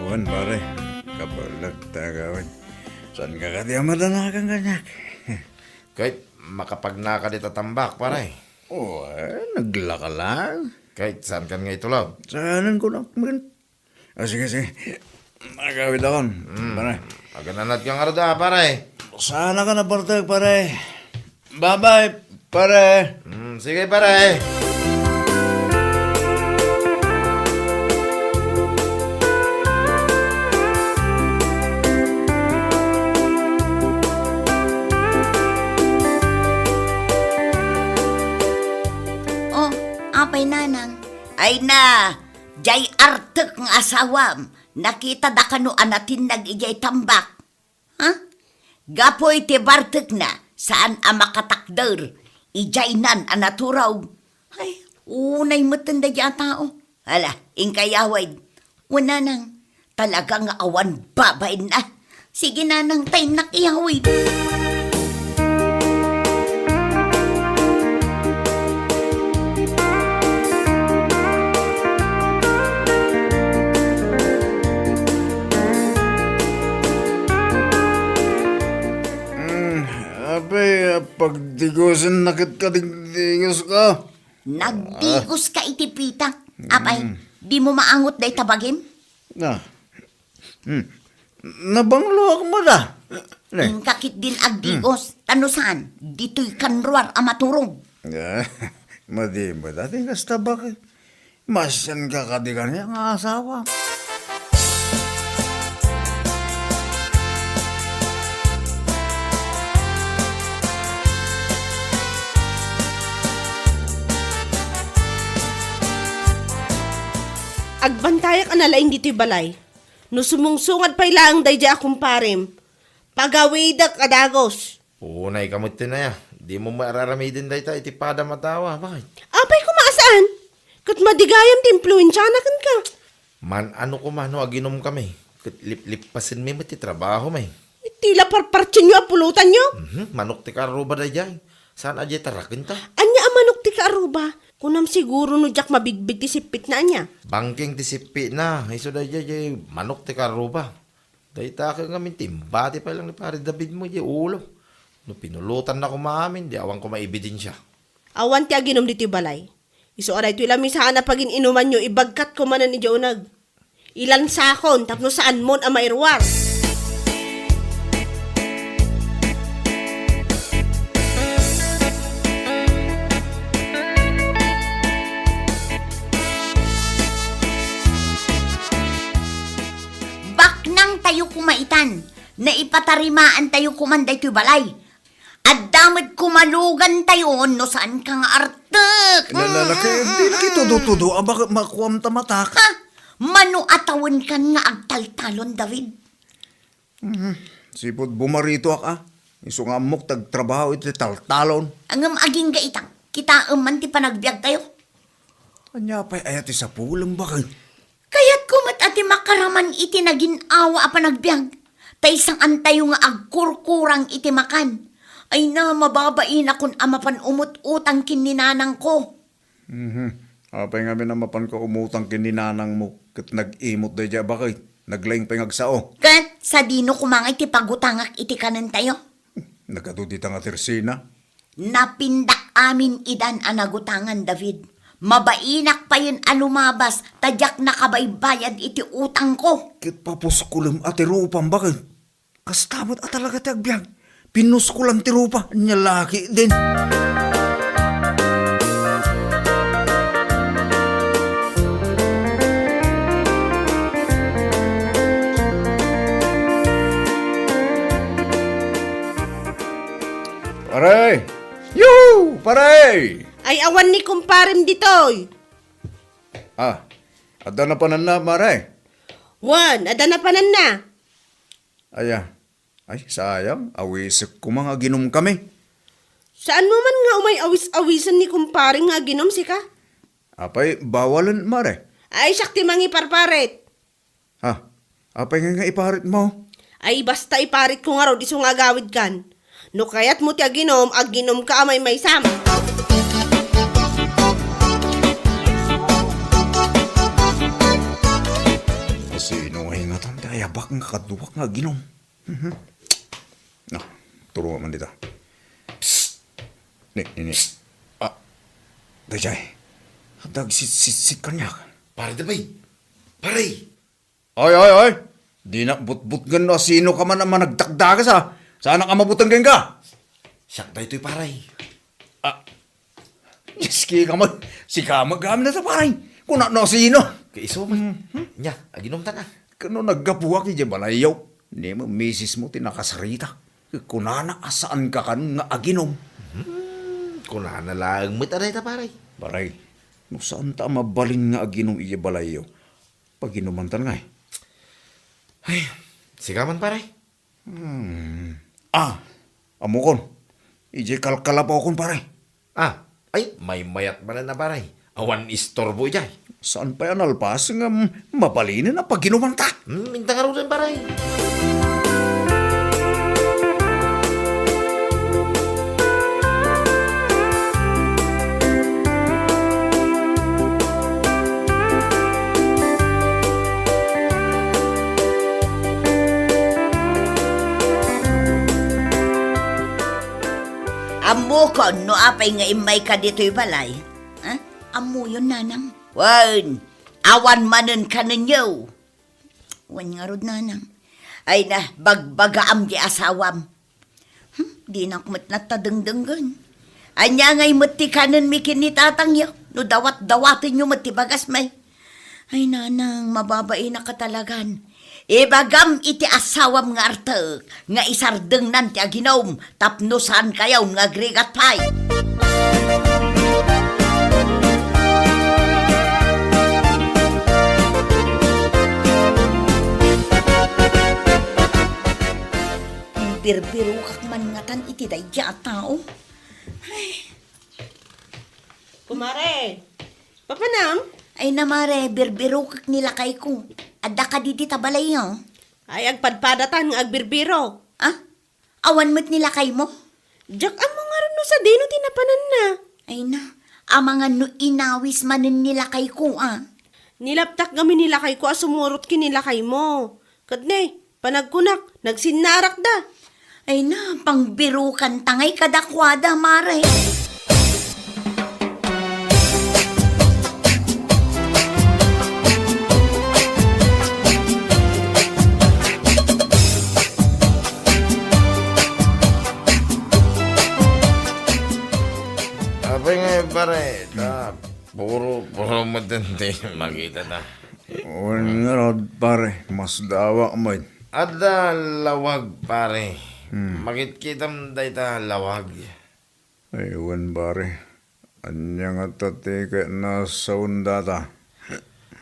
Wen, pare, kabaelek ta agawid. Saan ka kadi a madanagan kaniak? Ket makapagnaka dita tambak, pare. Oh, eh, naglaka lang. Ket saan kan nga itulog? Saanen ko nak-, men. Ah, sige, sige. Agawid akon, pare. Agananad ka nga rod, ah, pare. Saan ka na, parte, pare? Bye-bye, pare. Mm, sige, pare. Oh, apay, nanang? Ay na, jay artek nga asawam, nakitada kano a natinnag idiay tambak? Ha? Gapu iti bartekna, saan a makatakder, ijaynan a naturog. Ay, unay metten daydiay a tao. Hala, inka iyawid. Wen, nanang, talaga nga awan babainna. Sige, nanang, ta innak iyawid. Mm, apay, pagdigusenna ket kadigdigos ka. Nagdigos ka iti pitak. Apay, dimo maangot dayta bagim? Na. Hmm. Nabangloak met a. Ne. Inka ketdin agdigos. Ta no saan, ditoy kan ruar a maturog. Ah, madi met a ti kasta, bakit? Masianka kadi kaniak nga asawa. Agbantayak a nalaing ditoy balay. No sumungsungad pay laeng daydiay a kumparem, pagawidek a dagus. Unay ka met ti naya. Dimo met ar-aramiden dayta iti padam a tao, a, bakit? Apay koma a saan? Ket madi gayam ti impluensiana kenka. Man-ano koma no aginom kami, ket liplippasenmi met ti trabaho, may. Iti la parpartienyo a pulutanyo? Mhm, manok ti kaarruba daydiay. Saan a diay tarakenta? Ania a manok ti kaarruba? Kunam siguro no diak mabigbig ti sippitna, ania? Bangking ti sippitna, isu daydiay, diay manok ti kaarruba. Dayta ket ngamin ti imbati pay lang ni Pare David mo, diay ulo. No pinulutanna koma amin, di awan koma ebidensia. Awan ti aginom ditoy balay. Isu a daytoy la misaan a pagin-inumanyo, ibagkatko manen idiay uneg. Ilansakon tapno saanmon a mairuar. Baknangtayo koma itan. Naipatarimaantayo koman daytoy balay. Adda met kumalugantayo no saan ka nga artek. Lalaki, di na kitudo-tudo a baka makuam ta matak. Ha? Mano a tawenkan nga agtaltalon, David? Mhm. Sipud bumaritoak, a. Isu nga ammok ti agtrabaho iti taltalon. Ngem agingga ita, kitaem man ti panagbiagtayo. Ania pay aya ti sapulem, bakit? Kayatko met a ti makaraman iti nagin-awa a panagbiag, ta saantayo nga agkurkurang iti makan. Ay na, mababainakon a mapan umut-utang ken ni nanangko. Mhm. Apay ngamin a mapanka umutang ken ni nanangmo ket nag-imot daydiay a baket? Naglaing pay nga agsao. Ket sadino koma nga iti pagutangak iti kanentayo? Nagadu dita nga tersina. Napindak amin idan a nagutangan, David. Mabainak payen a lumabas ta diak nakabaybayad iti utangko. Ket papuskulem a ti rupam baket. Kasta met a talaga ti agbiag. Pinuskulan ti rupa, nia la ketdin. Pare! Yoo! Pare! Ay, awan ni kumparem ditoy. Ah, adda napananna, mare? Wen, adda napananna. Aya. Ay, sayang. Awisek koma nga aginom kami. Saanmo man nga umay awis-awisen ni kumparem nga aginom, sika? Apay, bawalen, mare? Ay, siak ti mangiparparet. Ha? Apay nga, nga iparitmo? Ay, basta iparitko ngarud isu nga agawidkan. No kayatmo ti aginom, aginomka a maymaysam. Sino nga ingatan ti ayabak nga kaduak nga aginom? Mhm. Ah, turongan man dita. Psst! Ni, ni, ni. Ah, daydiay. Adda agsitsitsit kaniak. Pare, dapay. Pare! Ay, ay, ay! Dinak butbutngen no sino ka man a managdakdagas, a. Saanak a mabuteng kenka? Siak daytoy, pare. Ah, Diyos ki ka man. Sika met gamin ta, pare. Kuna no sino? Kaiso man. Mhm. Nia, aginomtan a. Kano naggapuak idiay balayyo? Ni mo, misis mo ti nakasarita. Kunana a saanka kanon nga aginom. Hmm, kunana laeng met a dayta, pare. Pare, no saanta a mabalin nga aginom idiay balayyo, paginumantan ngay. Ay, sika man, pare. Hmm. Ah, ammokon. Idiay kalkalapawkon, pare. Ah, ay, maymayat manen a, pare. Awan istorbo idiay. Saan pay a nalpas ngem mabalinen a paginumanta? Hmm, inta ngaruden, pare. Ammokon no apay nga immayka ditoy balay. Ha? Ammoyon, nanang? Wen, awan manen kanenyo. Wen ngarud, nanang. Ay na, bagbagaam ti asawam. Hmm, dinak met natadengdenggen. Ania ngay met ti kanenmi ken ni tatangyo? No dawat-dawatenyo met ti bagasmi. Ay, nanang, mababainak a talagan. Ibagam iti asawam nga artek nga isardengnan ti aginom tapno saankayon nga agrigat pay. Birbirokak man ngatan iti daydiay a tao. Ay. Kumare, papanam? Ay na, mare, birbirokek ni lakayko. Adda kadi dita balayyo? Ay, agpadpadatan nga agbirbiro. Ah? Awan met ni lakaymo? Diak ammo ngarud no sadino ti napananna. Ay na, amangan no inawis manen ni lakayko, ah. Nilabtak ngamin ni lakayko a sumurot ken ni lakaymo. Ket ne, panagkunak, nagsinnarakda. Ay na, pangbirokanta ngay kadakuada, mare. Apay nga, pare, ta, puro, puro met ti makitata. Wen ngarud, pare, masdawak met. Adda lawag, pare. Hmm. Makitkitam dayta lawag. Ay, wen, pare. Ania ngata ti kayatna a sawen data?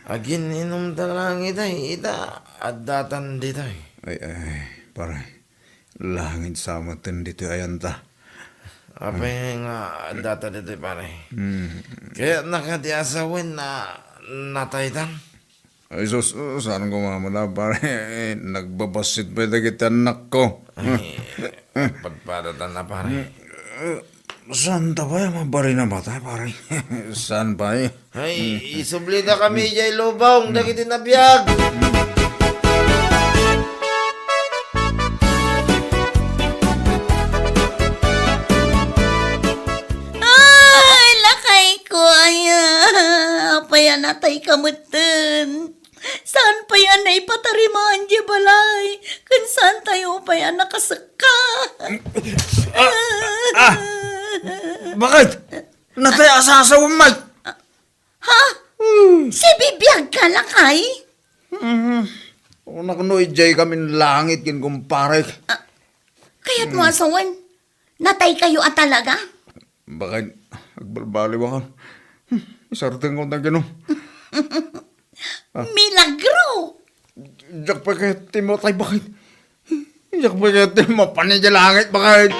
Agin-inumta laeng itay, ita, addatan ditoy. Ay, ay, pare. Langit sa metten ditoy ayanta. Apay nga addata ditoy, pare? Hmm. Kayatna kadi a sawen a nataytan? Ay, sus, saan ko mamala, pare? Nagbabassit pay dagiti annakko. Ay, padpadatan a, pare. Eh, saan ta pay a mabalin a matay, pare? Saan pay? Ay, isublida kami idiay lubong dagiti nabiag. natayka metten. Saan pay a naipatarimaan diay balay, ken saantayo pay a nakasekka. Ah! Ah! Bakit? Natay a sasawem, Mike? Ha? Hmm. Sibibiagka, lakay? Mhm. Kunak no idiay kamin langit ken kumparek. Ah, kayat mo a sawen? Nataykayo a talaga? Bakit? Agbalbaliw a kan. Hmm, isardengko tayo, no? Ah. Milagro! Diak pay kayat ti matay, bakit? Diak pay kayat ti mapan idiay langit, bakit?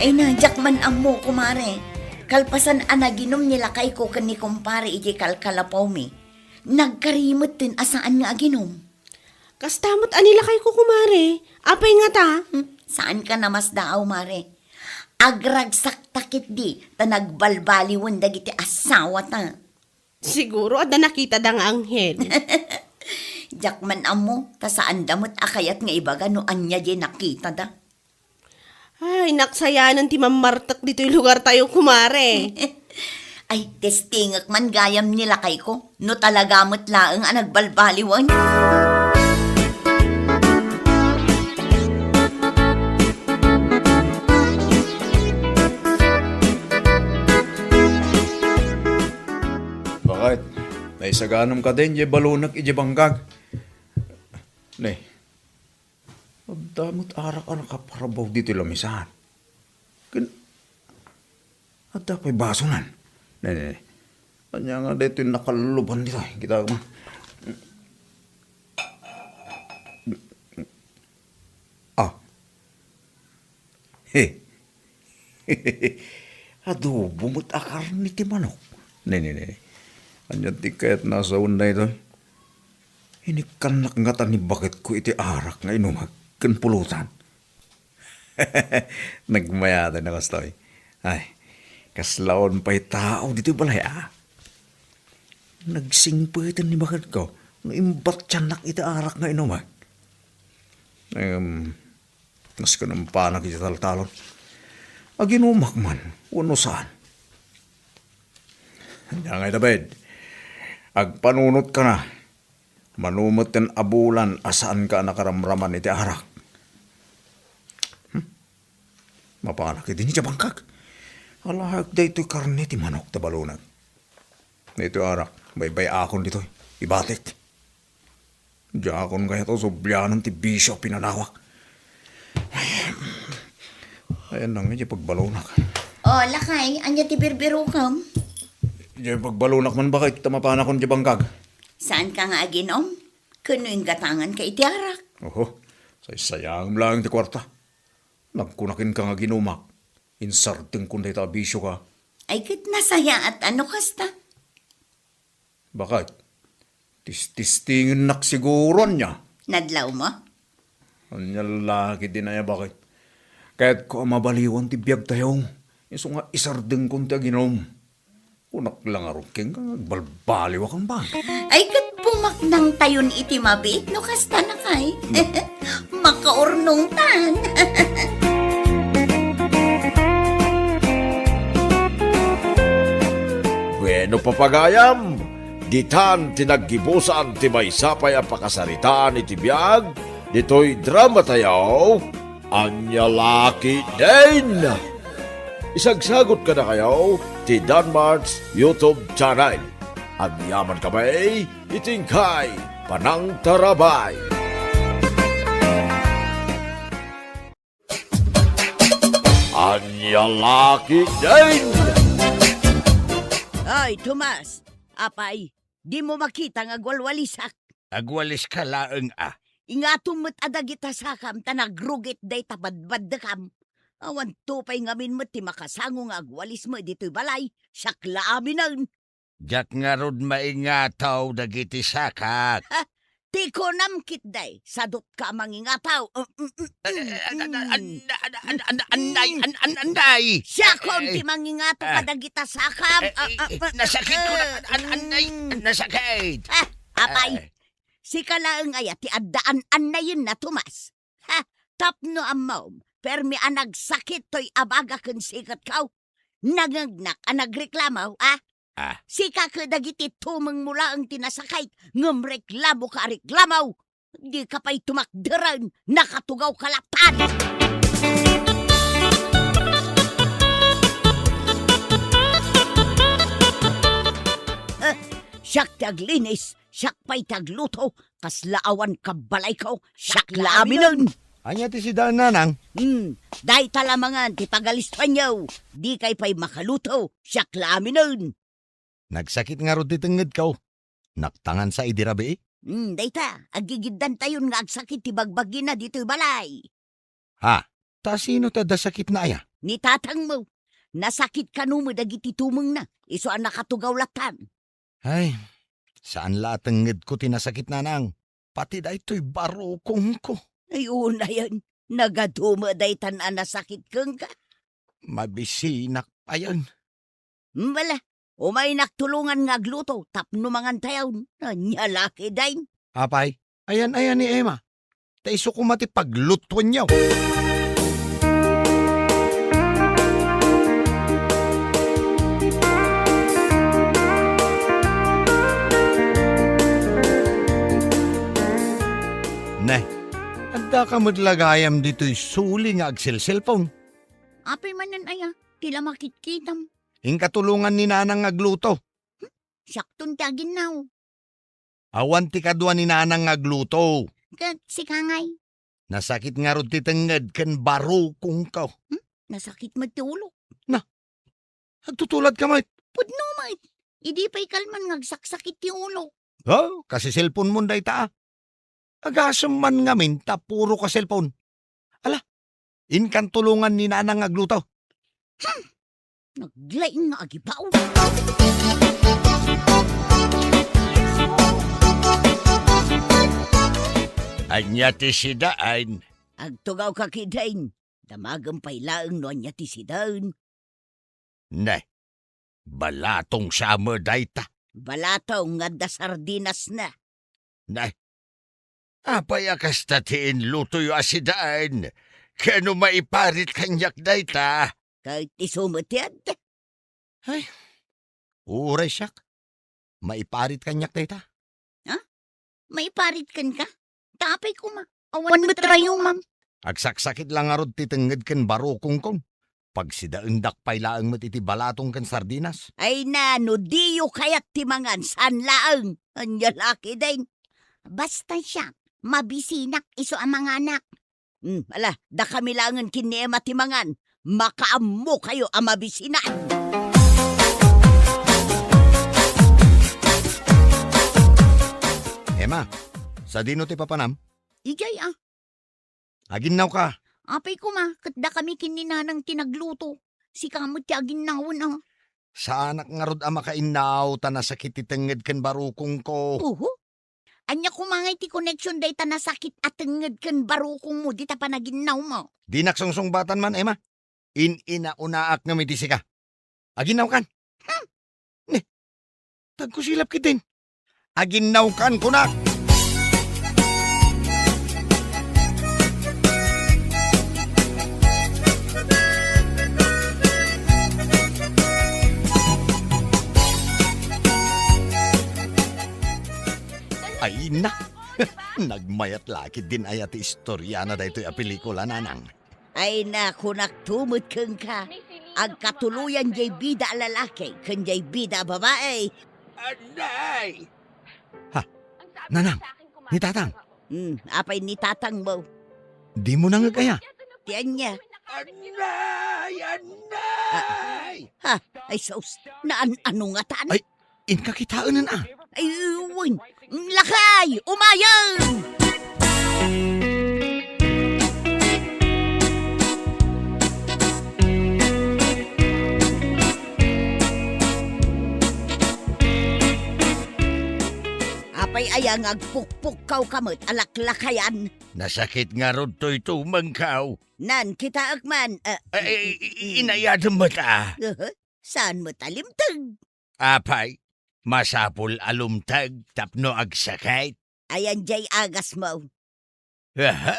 Ay na, diak man ammo, kumare. Kalpasan a naginom ni lakayko ken ni kumpare iti kalkalapawmi, nagkari metten a saan nga aginom. Kasta met a ni lakayko, kumare. Apay ngata? Hmm, saanka a masdaaw, mare. Agragsakta ketdi ta nagbalbaliwen dagiti asawata. Siguro adda nakitada nga anghel. Diak man ammo, ta saanda met a kayat nga ibaga no ania diay nakitada. Ay, naksayanan ti mammartek ditoy lugartayo, kumare. Ay, testingek man gayam ni lakayko, no talaga met laeng a nagbalbaliwen. Bakit? Naisaganam kadin diay balonak idiay bangkag? Ne, adda met arak a nakaparbaw ditoy lamisaan. Ken adda pay basonan. Ne, ne, ne. Ania nga daytoy nakalluban ditoy? Kita man. Ah. He. Adobo met a karne ti manok. Ne, ne, ne. Ania ti kayatna a sawen daytoy? Inikkannak ngata ni baketko iti arak nga inumek ken pulutan. Nagmayat a kastoy. Ay, kaslaon pay tao ditoy balay, a. Nagsingpeten ni baketko no imbattiannak iti arak nga inumek. Em, Nasken a mapanak iti taltalon. Aginumak man, wenno saan. Ania ngay, David, agpanunotkana. Mano metten a bulan a saanka a nakaramraman iti arak. Hmm? Mapanak idi idiay bangkag. Alaek daytoy karne ti manok ta balonak. Daytoy arak, baybay-akon ditoy. Ibatik. Diakon kayat a sublianan ti bisio a pinanawak. Ayan na nga, diay pagbalonak. O, lakay, ania ti birbirukem? Diay pagbalonak man bakit ta mapanakon diay bangkag. Saanka nga aginom? Ken no inggatanganka iti arak? Oho, saysayangem laeng ti kuarta. Nagkunak kenka nga aginumak. Insardengkon dayta a bisioka. Ay, ket nasayaat a no kasta. Bakit? Tististingennak siguro, ania? Nadlawmo? Ania la ketdin aya, bakit? Kayatko a mabaliwan ti biagtayo. Isu nga isardengkon ti aginom. Kunak la ngarud kenka nga agbalbaliwakon, ba? Ay, ket pumaknangtayon iti mabiit no kasta, lakay. Hmm. Makaurnongtan. Bueno, papagayam, ditan ti naggibusan ti maysa pay a pakasaritaan iti biag ditoy dramatayo, Ania la ketdin. Isagsagot kadakayo ti Danmart's YouTube channel. Agyamankami iti inkay panangtarabay. Ania la ketdin? Ay, Tomas! Apay, dimo makita nga agwalwalisak? Agwaliska laeng a. Ingatom met a dagita sakam ta nagrugit dayta badbaddekam. Awanto pay ngamin met ti makasango nga agwalismo ditoy balay, siak la aminen. Diak ngarud maingato dagiti sakak. Ha? Ti kunam ketdi, sadutka a mangingataw. Mm, mm, mm, Eh, eh, an-, an-, mm. an-, an-, an-, an-, anday, an-, an-, anday. Siakon Eh, ti mangingataw eh. kadagita sakam. Eh, Ah, eh, ah, eh, ah, nasakit ko na, ah, an-, an-, anday, mm. nasakit. Ah, apay, Eh. sika laeng aya ti adda an-, annayenna, Tomas. Ha, tapno ammom, permi a nagsakit toy abaga ken siketko. Nangngegnak a nagreklamo, a? Ah. Sika ket dagiti tumengmo laeng ti nasakit, ngem reklamoka a reklamo. Dika pay tumakderen, nakatugawka latta. Eh, siak ti aglinis, siak pay ti agluto, kasla awan kabbalayko, siak la aminen. Ania ti sidaen, nanang? Hmm, dayta la mangan ti pagalistoanyo. Dikay pay makaluto, siak la aminen. Nagsakit ngarud ti tengngedko. Naktangan sa idi rabii? Hmm, dayta, aggigiddantayon nga agsakit ti bagbagina ditoy balay. Ha? Ta sino ti adda sakitna aya? Ni tatangmo. Nasakit kano met dagiti tumengna, isu a nakatugaw lattan. Ay, saan la a tengngedko ti nasakit, nanang. Pati daytoy barukongko. Ay, unayen, nagadu met daytan a nasakit kenka. Mabisinak payen. Bala, umaynak tulongan nga agluto tapno mangantayon. Ania la ketdin? Apay, ayan-ayan ni Emma. Ta isu koma ti paglutuenyo. Ne, addaka met la gayam ditoy suli nga agselselpon? Apay manen aya, ti la makitkitam. Inka tulongan ni nanang nga agluto. Hmm? Siakton ti aginnaw. Awan ti kadua ni nanang nga agluto. Ket sika ngay? Nasakit ngarud ti tengnged ken barukongko. Hmm? Nasakit met ti ulo. Na, agtutuladka met? Pudno met. Idi pay kalman nga agsaksakit ti ulo. Oh, kasiselponmon dayta, a. Agasem man ngamin ta puro ka selpon. Ala, inkan tulongan ni nanang nga agluto. Hmm. Naglaing nga agibaw. Ania ti sidaen? Agtugawka ketdin. Damagem pay laeng no ania ti sidaen. Ne, balatong sa met dayta. Balatong nga adda sardinasna. Ne, apay a kasta ti inlutoyo a sidaen? Ken no maiparit kaniak dayta? Ket isu met ti adda. Ay, uray siak. Maiparit kaniak dayta. Ha? Maiparit kenka? Ta apay koma, awan met rayumam. Agsaksakit la ngarud ti tengnged ken barukongkon. Pagsidaendak pay laeng met iti balatong ken sardinas. Ay na, no diyo kayat ti mangan, saan laeng. Ania la ketdin? Basta siak, mabisinak isu a manganak. Hmm, ala, dakami laengen ken ni Emma ti mangan. Makaammokayo a mabisinak. Emma, sadino ti papanam? Idiay, a. Aginnawka. Apay koma, ket dakami ken ni nanang ti nagluto. Sika met ti aginnawen, a. Saanak ngarud a makainnaw ta nasakit ti tengnged ken barukongko. Oho. Ania koma ngay ti koneksion dayta nasakit a tengnged ken barukongmo dita panaginnawmo? Dinak sungsungbatan man, Emma. In-inaunaak ngem iti sika. Aginnawkan. Hmm. Ne, tagkusilap ketdin. Aginnawkan, kunak. Ay na, nagmayat la ketdin aya ti istoriana daytoy a pelikula, nanang. Ay na, kunakto met kenka, agkatuloyan jay bida a lalaki ken jay bida a babai. Anay! Ha? Nanang, ni Tatang? Hmm, apay ni Tatangmo? Dimo nangngeg aya? Ti ania? Anay! Anay! Ha? Ay, sus, naan-ano ngatan? Ay, inka kitaenen, a. Ay, wen. Lakay! Umayem! Apay Aya nga agpukpukkawka met a laklakayan. Nasakit ngarud toy tumengkaw. Nan, kitaek man, eh, Eh, eh, i-, i-, inayadem met, ah. Aha, saan met a limteg? Apay, masapul a lumteg tapno agsakit. Ayan jay agasmo. Aha,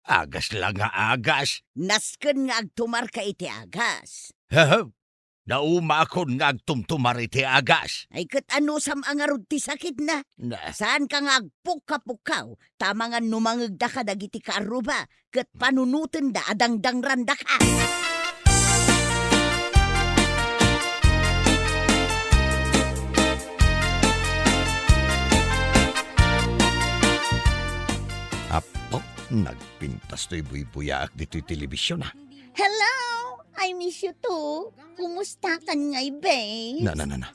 agas la nga agas. Nasken nga agtumarka iti agas. Aha, naumakon nga agtumtumar iti agas. Ay, ket anusam a ngarud ti sakitna? Na. Saanka nga agpukkapukkaw, ta amangan no mangegdaka dagiti kaarruba, ket panunotenda a dangdangrandaka. Apo, nagpintas toy buybuyaak ditoy telebision, ah. Hello! I miss you too. Kumusta kan ngay, babe? Na, na, na, na.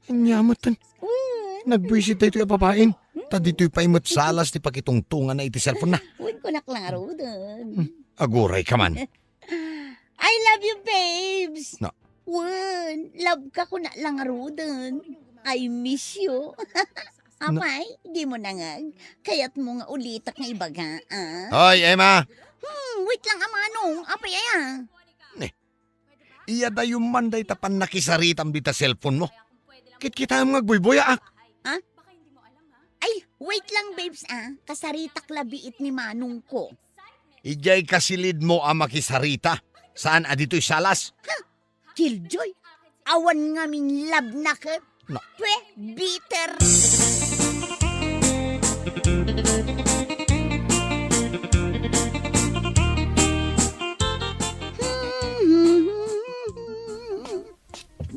Ania met ten. Wen. Nagbuisit daytoy a babaen. Hmm. Ta ditoy pay met salas ti pakitungtongana iti cellphone na. Wen, kunak la ngaruden. Hmm. Aguray ka man. I love you, babes. Na. Wen, love ka kunak la ngaruden. I miss you. Na. Apay, di mo nangag. Kayat mo nga ulitak nga ibaga, ah? Hoy, Emma! Hmm, wait lang, a manong. Apay, aya? Ne, iyadayom man dayta pannakisaritam dita cellphone mo. Kitkitaem nga agbuybuyaak. Ha? Ay, wait lang, babes, ah. Kasaritak labiit ni manong ko. Idiay kasilid mo a makisarita. Saan a ditoy salas? Ha? Killjoy, awan ngamin love na ket. Na. Pwe, bitter.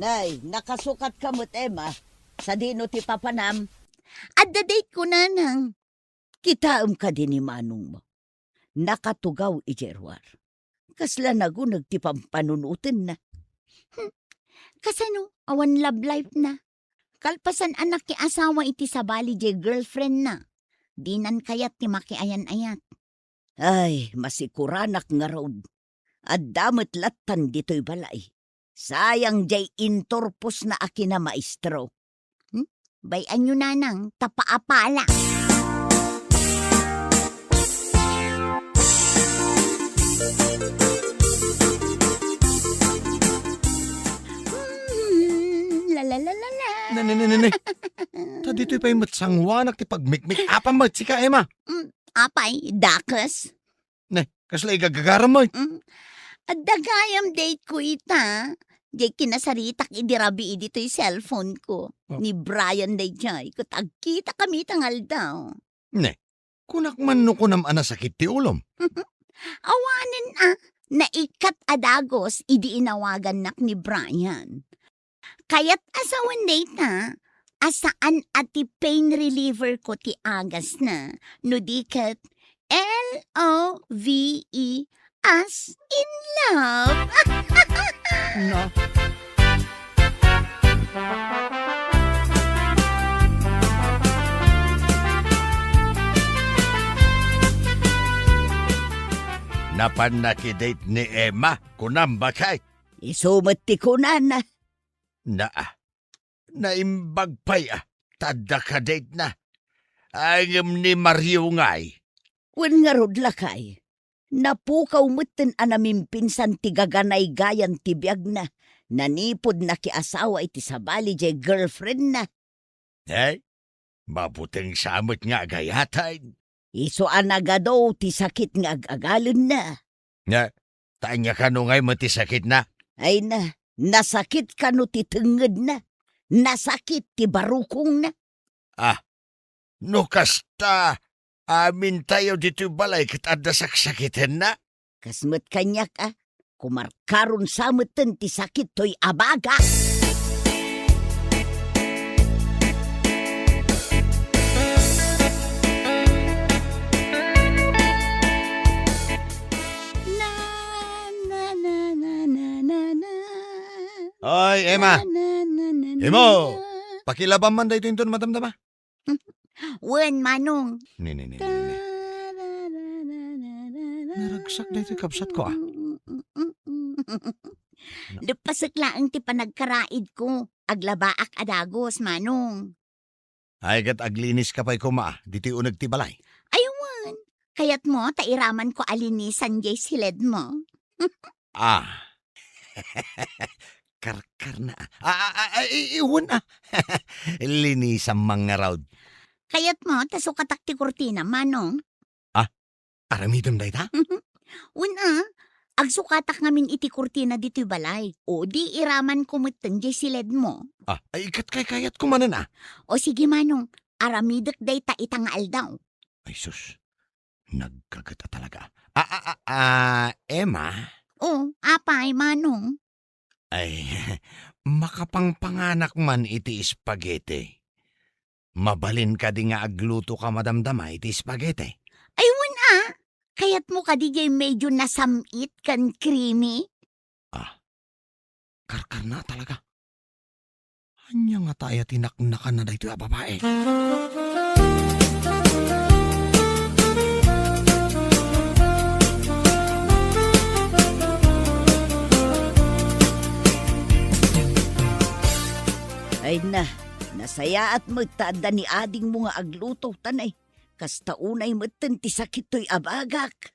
Nay, nakasukat ka met, Emma. Sadino ti papanam? Adda date ko, nanang. Kitaem kadi ni manongmo. Nakatugaw idiay ruar. Kasla naguneg ti pampanunotenna. Hmm. Kasano? Awan love life na. Kalpasan a nakiasawa iti sabali diay girlfriend na. Dinan kayat ti makiayan-ayat. Ay, masikuranak ngarud. Adda met lattan ditoy balay. Sayang diay inturposna a kinamaestro. Hmm? Bay-anyo, nanang, ta paapala. Hmm, la, la, la, la, la. Ne, ne, ne, ne, ne. Ta ditoy pay met sanguanak ti pagmikmik. Apay met sika, Emma? Hmm, apay, dakes. Ne, kasla igagagaram met? Mm. Adda gayam date ko ita. Diay kinasaritak idi rabii ditoy cellphone ko. Oh. Ni Brian daydiay, ket agkitakami ita nga aldaw. Ne, kunak man no kunam a nasakit ti ulom? Awanen a, naikkat a dagus idi inawagannak ni Brian. Kayat a sawen dayta a saan a ti pain reliever ko ti agasna, no di ket L O V E as in love. Na. Napan nakidate ni Emma, kunam, bakay? Isu met ti kunana. Naa, naimbag pay a, ta adda kadate na. Ay, ngem ni Mario ngay? Wen ngarud, lakay. Napukaw metten a namimpinsan ti gaganaygayan ti biagna. Nanipud nakiasawa iti sabali diay girlfriendna. Ay, mabuteng sa met nga agayatan. Isu a nagadu ti sakit nga ag-agalenna. Nga, ta ania kano ngay met ti sakitna? Ay na, nasakit kano ti tengngedna? Nasakit ti barukongna? Ah, no kasta, amintayo ditoy balay ket adda saksakitenna? Kas met kaniak a, kumarkaron sa metten ti sakit toy abaga. Na, na, na. Oy, Emma. Na, na, na, na, na, Imo, na. Pakilabam man daytoy inton madamdama. Wen, manong. Ni, ni, ni, ni, ni. Naragsak daytoy kabsatko, ah. Leppasek laeng ti panagkaraidko. Aglabaak a dagus, manong. Ay, ket agliniska pay koma ditoy uneg ti balay. Ay, wen. Kayatmo ta iramanko a linisan jay siledmo? Ah. Karkarna. Ah, ah, ah, ah, i-, i-, wen, ah. Linisam man ngarud. Kayatmo ta sukatak ti kurtina, Manong? Ah, aramidem dayta? Wen, ah. Agsukatak ngamin iti kurtina ditoy balay. O, di iramanko metten jay siledmo. Ah, ay, ket kaykayatko manen, ah. O, sige, Manong. Aramidek dayta ita nga aldaw. Ay, sus. Nagkaget a talaga. Ah, ah, ah, ah, Emma? O, apay, Manong? Ay, makapangpanganak man iti spaghetti. Mabalin kadi nga agluto ka madamdama iti spaghetti? Ay, wen, ah. Kayatmo kadi jay medyo nasam-it ken creamy? Ah, karkarna talaga. Ania ngata aya ti naknakanna daytoy a babae? Ay na, nasayaat met ta adda ni adingmo nga agluto, ta nay, kasta unay metten ti sakit toy abagak.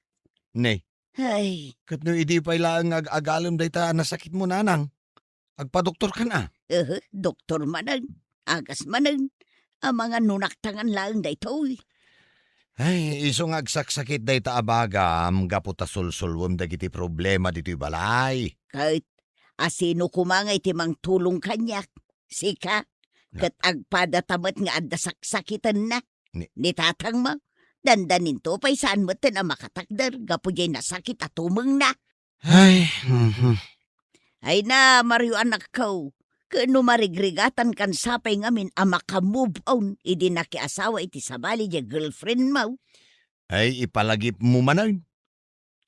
Nay, Ay. Ket no idi pay laeng nga ag-agalem dayta a nasakitmo, nanang, agpadoktorkan a? Ehe, doktor manen, agas manen, amangan no naktangan laeng daytoy. Ay, isu nga agsaksakit dayta a bagam gapu ta sulsulwem dagiti problema ditoy balay. Ket asino koma nga iti mangtulong kaniak? Sika? Nga Ket agpadata met nga adda saksakitenna. Ni Ni tatangmo, dandaninto pay saan metten a makatakder gapu diay nasakit a tumengna. Ay, mhm. Ay na, Mario anakko, ken no marigrigatankan sapay ngamin a maka-move on idi nakiasawa iti sabali diay girlfriendmo. Ay, ipalagipmo manen.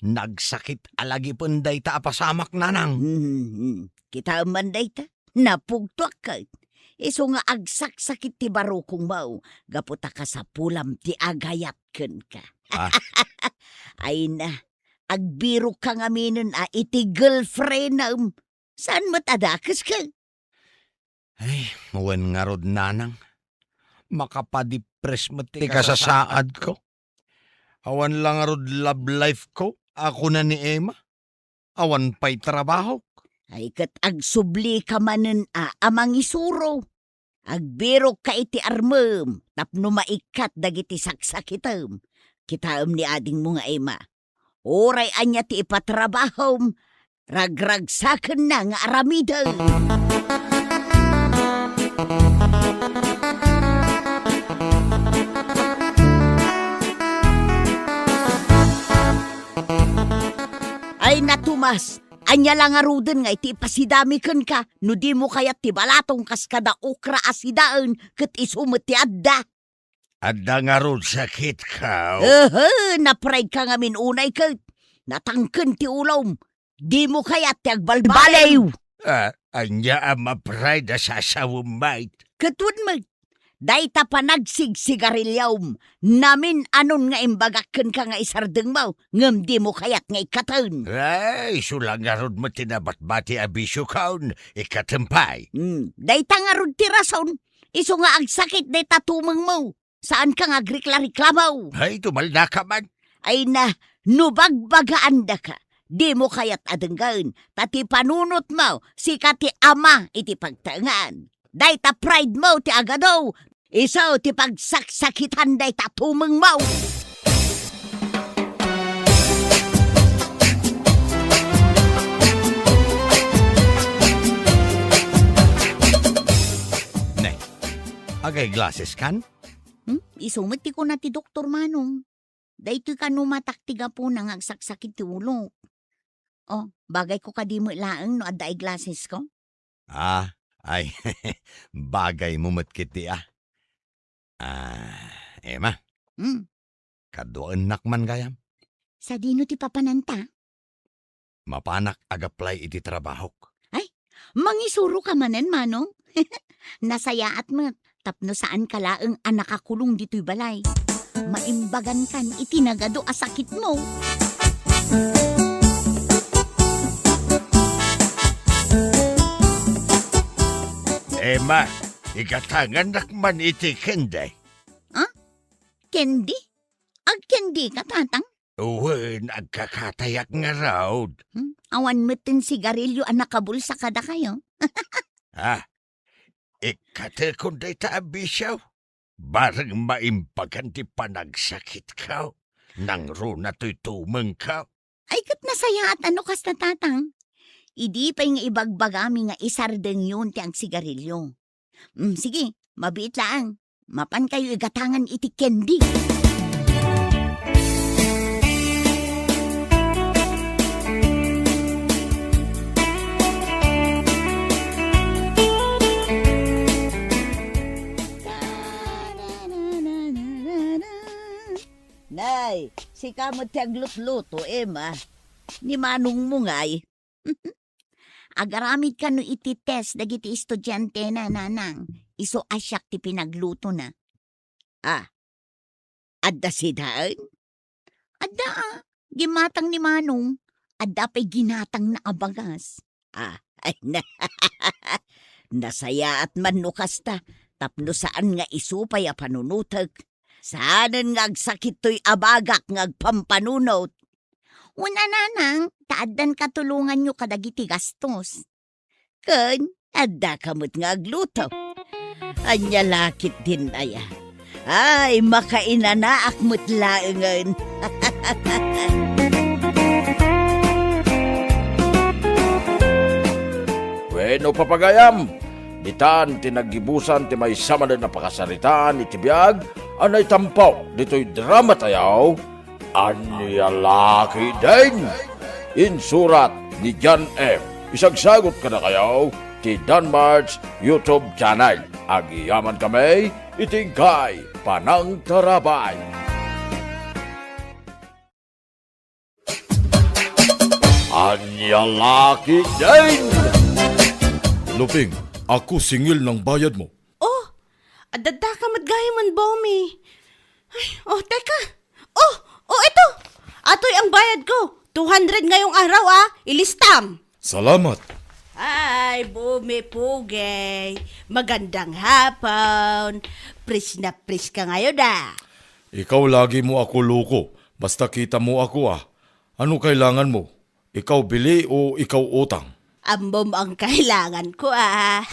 Nagsakit a lagipen dayta a pasamak, nanang. Hmm, kitaem man dayta. Napugtoak ket. Isu nga agsaksakit ti barukongmo, gapu ta kasapulam ti agayat kenka. Ah. Ay na, agbirokka ngaminen a iti girlfriendem. Saan met a dakeska? Ay, wen ngarud, nanang. Makapadipres met ti Ti kasasaadko. Awan la ngarud love life ko, a kuna ni Emma. Awan pay trabahok. Ay, ket agsublika manen a, a mangisuro. Agbirokka iti armem tapno maikkat dagiti saksakitem. Kitaem ni adingmo nga Emma. Uray ania ti ipatrabahom, ragragsakenna nga aramiden. Ay na, Tomas, ania la ngaruden nga iti ipasidami kenka no dimo kayat ti balatong kas kada okra a sidaen ket isu met ti adda? Adda ngarud sakitko. Ehe, na-pride ka ngamin unay ket natangken ti ulom. Dimo kayat ti agbalbaliw. Baliw! Ah, ania a ma-pride a sasawem met? Ket wen met, dayta panagsigsigariliom, namin-anon nga imbagak kenka nga isardengmo, ngem dimo kayat nga ikkaten. Ay, isu la ngarud met ti nabatbati a bisiokon, ikkatem pay. Hmm, dayta ngarud ti rason, isu nga agsakit dayta tumengmo. Saanka nga agrikla-reklamo. Ay, tumaldaka man. Ay na, no bagbagaandaka, dimo kayat a denggen, ta ti panunotmo, sika ti ama iti pagtaengan. Dayta pridemo ti agadu, isu ti pagsaksakitan dayta tumengmo. Ne, agay glasses kan? Hmm? Isu met ti kuna ti doktor, Manong. Daytoy kano matak ti gapuna nga agsaksakit ti ulok. Oh, bagayko kadi met laeng no adda eyeglassesko? Ah, ay, bagaymo met ketdi, ah. Ah, Emma. Hmm. Kaduaennak man gayam. Sadino ti papananta? Mapanak ag-apply iti trabahok. Ay, mangisuroka manen, Manong? Nasayaat met, tapno saanka laeng a nakakulong ditoy balay. Maimbagankan iti nagadu a sakitmo. Emma, igatangannak man iti candy. Ha? Candy? Agcandika, Tatang? Wen, agkakatayak ngarud. Hmm? Awan metten sigarilyo a nakabulsa kadakayo. Ah, ikkatekon dayta a bisio. Bareng maimbagan ti panagsakitko. Nangruna toy tumengko. Ay, ket nasayaat a no kasta, Tatang. Idi pay nga ibagbagami nga isardengyon ti agsigarilyo. Mm, sige, mabiit laeng. Mapankayo igatangan iti candy. Nay, sika met ti aglutluto, Emma. Ni manongmo ngay. Agaramid kano iti test dagiti estudiantena, Nanang. Isu a siak ti pinaglutona. Ah, adda sidaen? Adda, ah. Gimatang ni Manong. Adda pay ginatangna a bagas. Ah, ay na. Nasayaat man no kasta, tapno saan nga isu pay a panunotek. Saanen nga agsakit toy abagak nga agpampanunot. Wen a, Nanang, ta addan katulonganyo kadagiti gastos. Ken, addaka met nga agluto. Ania la ketdin aya? Ay, makainanaak met laengen. Wenno, papagayam, ditan ti naggibusan ti maysa manen a pakasaritaan iti biag a naitampo ditoy drama tayo, Ania la ketdin? Insurat ni John M. Isagsagot kadakayo ti Danmart's YouTube channel. Agyamankami iti inkay panangtarabay. Ania la ketdin? Luping, ako singil nang bayad mo. Oh, adda ka met gayamen, Bomi. Ay, oh, teka. Oh, oh, ito. Atoy ang bayad ko. Two hundred ngayong araw, ah. Ilistam. Salamat. Ay, Bomi, Pugay. Magandang hapon. Pris na pris ka ngayon, ah. Ikaw lagi mo ako loko. Basta kita mo ako, ah. Ano kailangan mo? Ikaw bili o ikaw utang? Ammom ang kailangan ko, ah.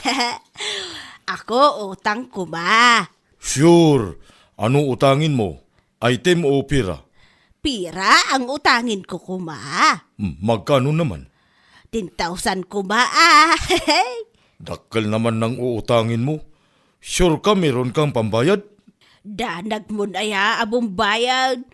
Ako, utang koma. Sure. Ano utangin mo? Item o pira? Pira ang utangin ko koma? Hmm, magkano naman? Ten thousand koma, ah. Dakkel naman nang uutangin mo. Sure ka meron kang pambayad? Danag mo na ya, abong bayad.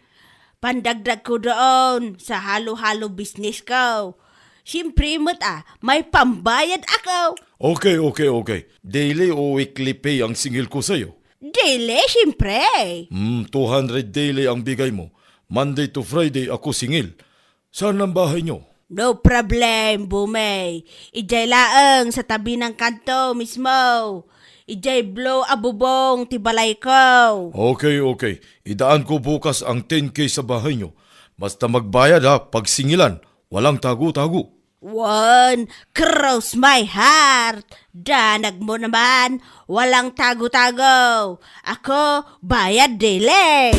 Pandagdag ko doon sa halo-halo business ko. Siyempre met, ah, may pambayad ako. Okay, okay, okay. Daily o weekly pay ang singil ko sa'yo? Daily, siyempre. Hmm, two hundred daily ang bigay mo. Monday to Friday ako singil. Saan ang bahay nyo? No problem, Bumay. Idiay laeng sa tabi ng kanto mismo. Idiay blue a bubong ti balay ko. Okay, okay. Idaan ko bukas ang ten K sa bahay nyo. Basta magbayad ha, pag singilan, walang tago-tago. One, cross my heart. Danag mo naman, walang tago-tago. Ako, bayad dili.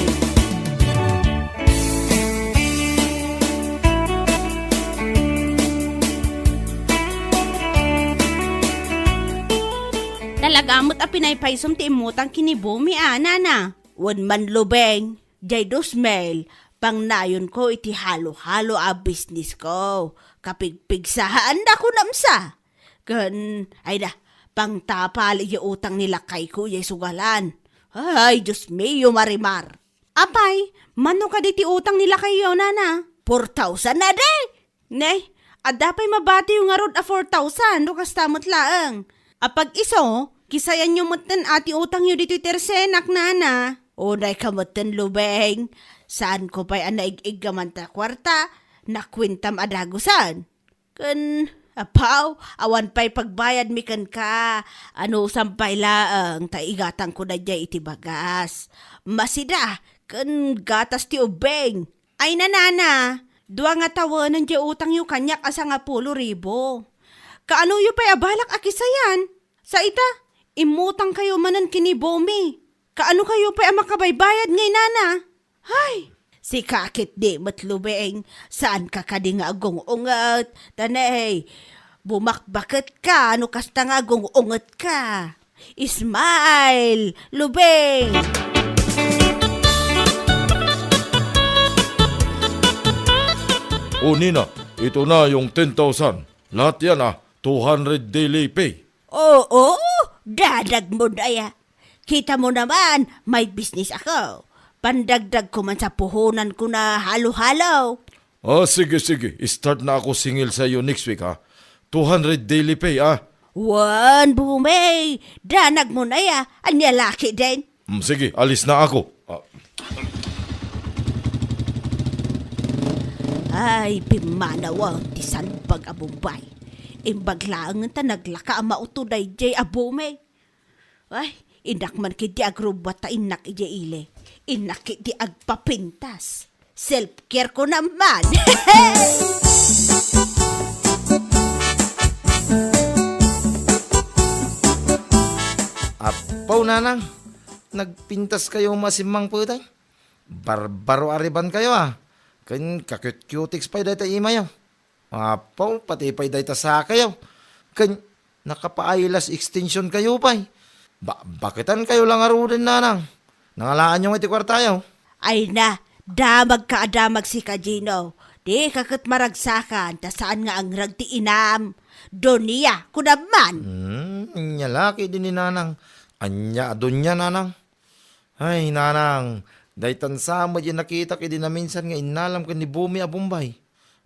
Talaga met a pinaypaysom ti immutang ken ni Bumi, a, nana? Wen man, Lubeng. Jay dos mil, pangnayon ko iti halo-halo a business ko. Kapigpigsahaan da ko namsa. Ken, ay da, pangtapal iti utang ni lakay ko iti sugalan. Ay, Dios mio, Marimar. Apay, mano kadi ti utang ni lakayyo, nana? Four thousand na di! Ne, adda pay mabatiyo ngarud a four thousand no kasta met laeng. Apag-isu, kisayanyo metten a ti utangyo ditoy tersenak, nana. Unay ka metten, Lubeng. Saanko pay a naig-iggaman ta kuarta, nakuentam a dagusen. Ken, apaw, awan pay pagbayadmi kenka. Anusam pay laeng ta igatangko daydiay iti bagas. Masida, ken gatas ti ubbing. Ay, nanana, dua nga tawenen diay utangyo kaniak a sangapulo ribu. Kaanoyo pay a balak a kisayan? Sa ita, Immutang kayo manen ken ni Bomi. Kaano kayo pay a makabaybayad nga inana? Hay! Sika ketdi met, Lubeng, saan ka kadi nga agung-unget? Ta ne, bumakbaket ka no kasta nga agung-unget ka. Smile, Lubeng! O, Nina, ito na yung ten thousand. Lahat yan, ah, two hundred daily pay. Oo, danag mo na ya. Kita mo naman, may business ako. Pandagdag ko man sa puhunan ko na halo-halo. Ah, sige, sige. Start na ako singil sa iyo next week, ha? Two hundred daily pay, ah. Wan, Bumey. Danag mo na ya. Anya laki din. Hmm, sige, alis na ako. Ah. Ay, pimanawan ti salbag a Bombay. Imbag laeng ta naglaka a mauto dayjay a Bumey. Ay, innak man ketdi agrubbuat ta innak idiay ili. Innak ketdi agpapintas. Self-care ko naman. Apo, nanang, nagpintas kayo masimmang putay? Barbaro a riban kayo, ah. Ken ka-cute-cutex pay dayta imayo. Apo, pati pay dayta sakayo. Ken nakapaaylas extension kayo pay. Ba-, baketan kayo lang aruden, nanang. Nangalaanyo nga iti kuartayo? Ay na, damag ka a damag sika, Gino. Di ka ket maragsakan, ta saan nga angrag ti inam. Donia, kunam man. Hmm, anya laki din ni nanang. Anya a donia, nanang? Ay, nanang, daytan sa met ya nakitak idi naminsan nga innalam ken ni Bumi a Bombay.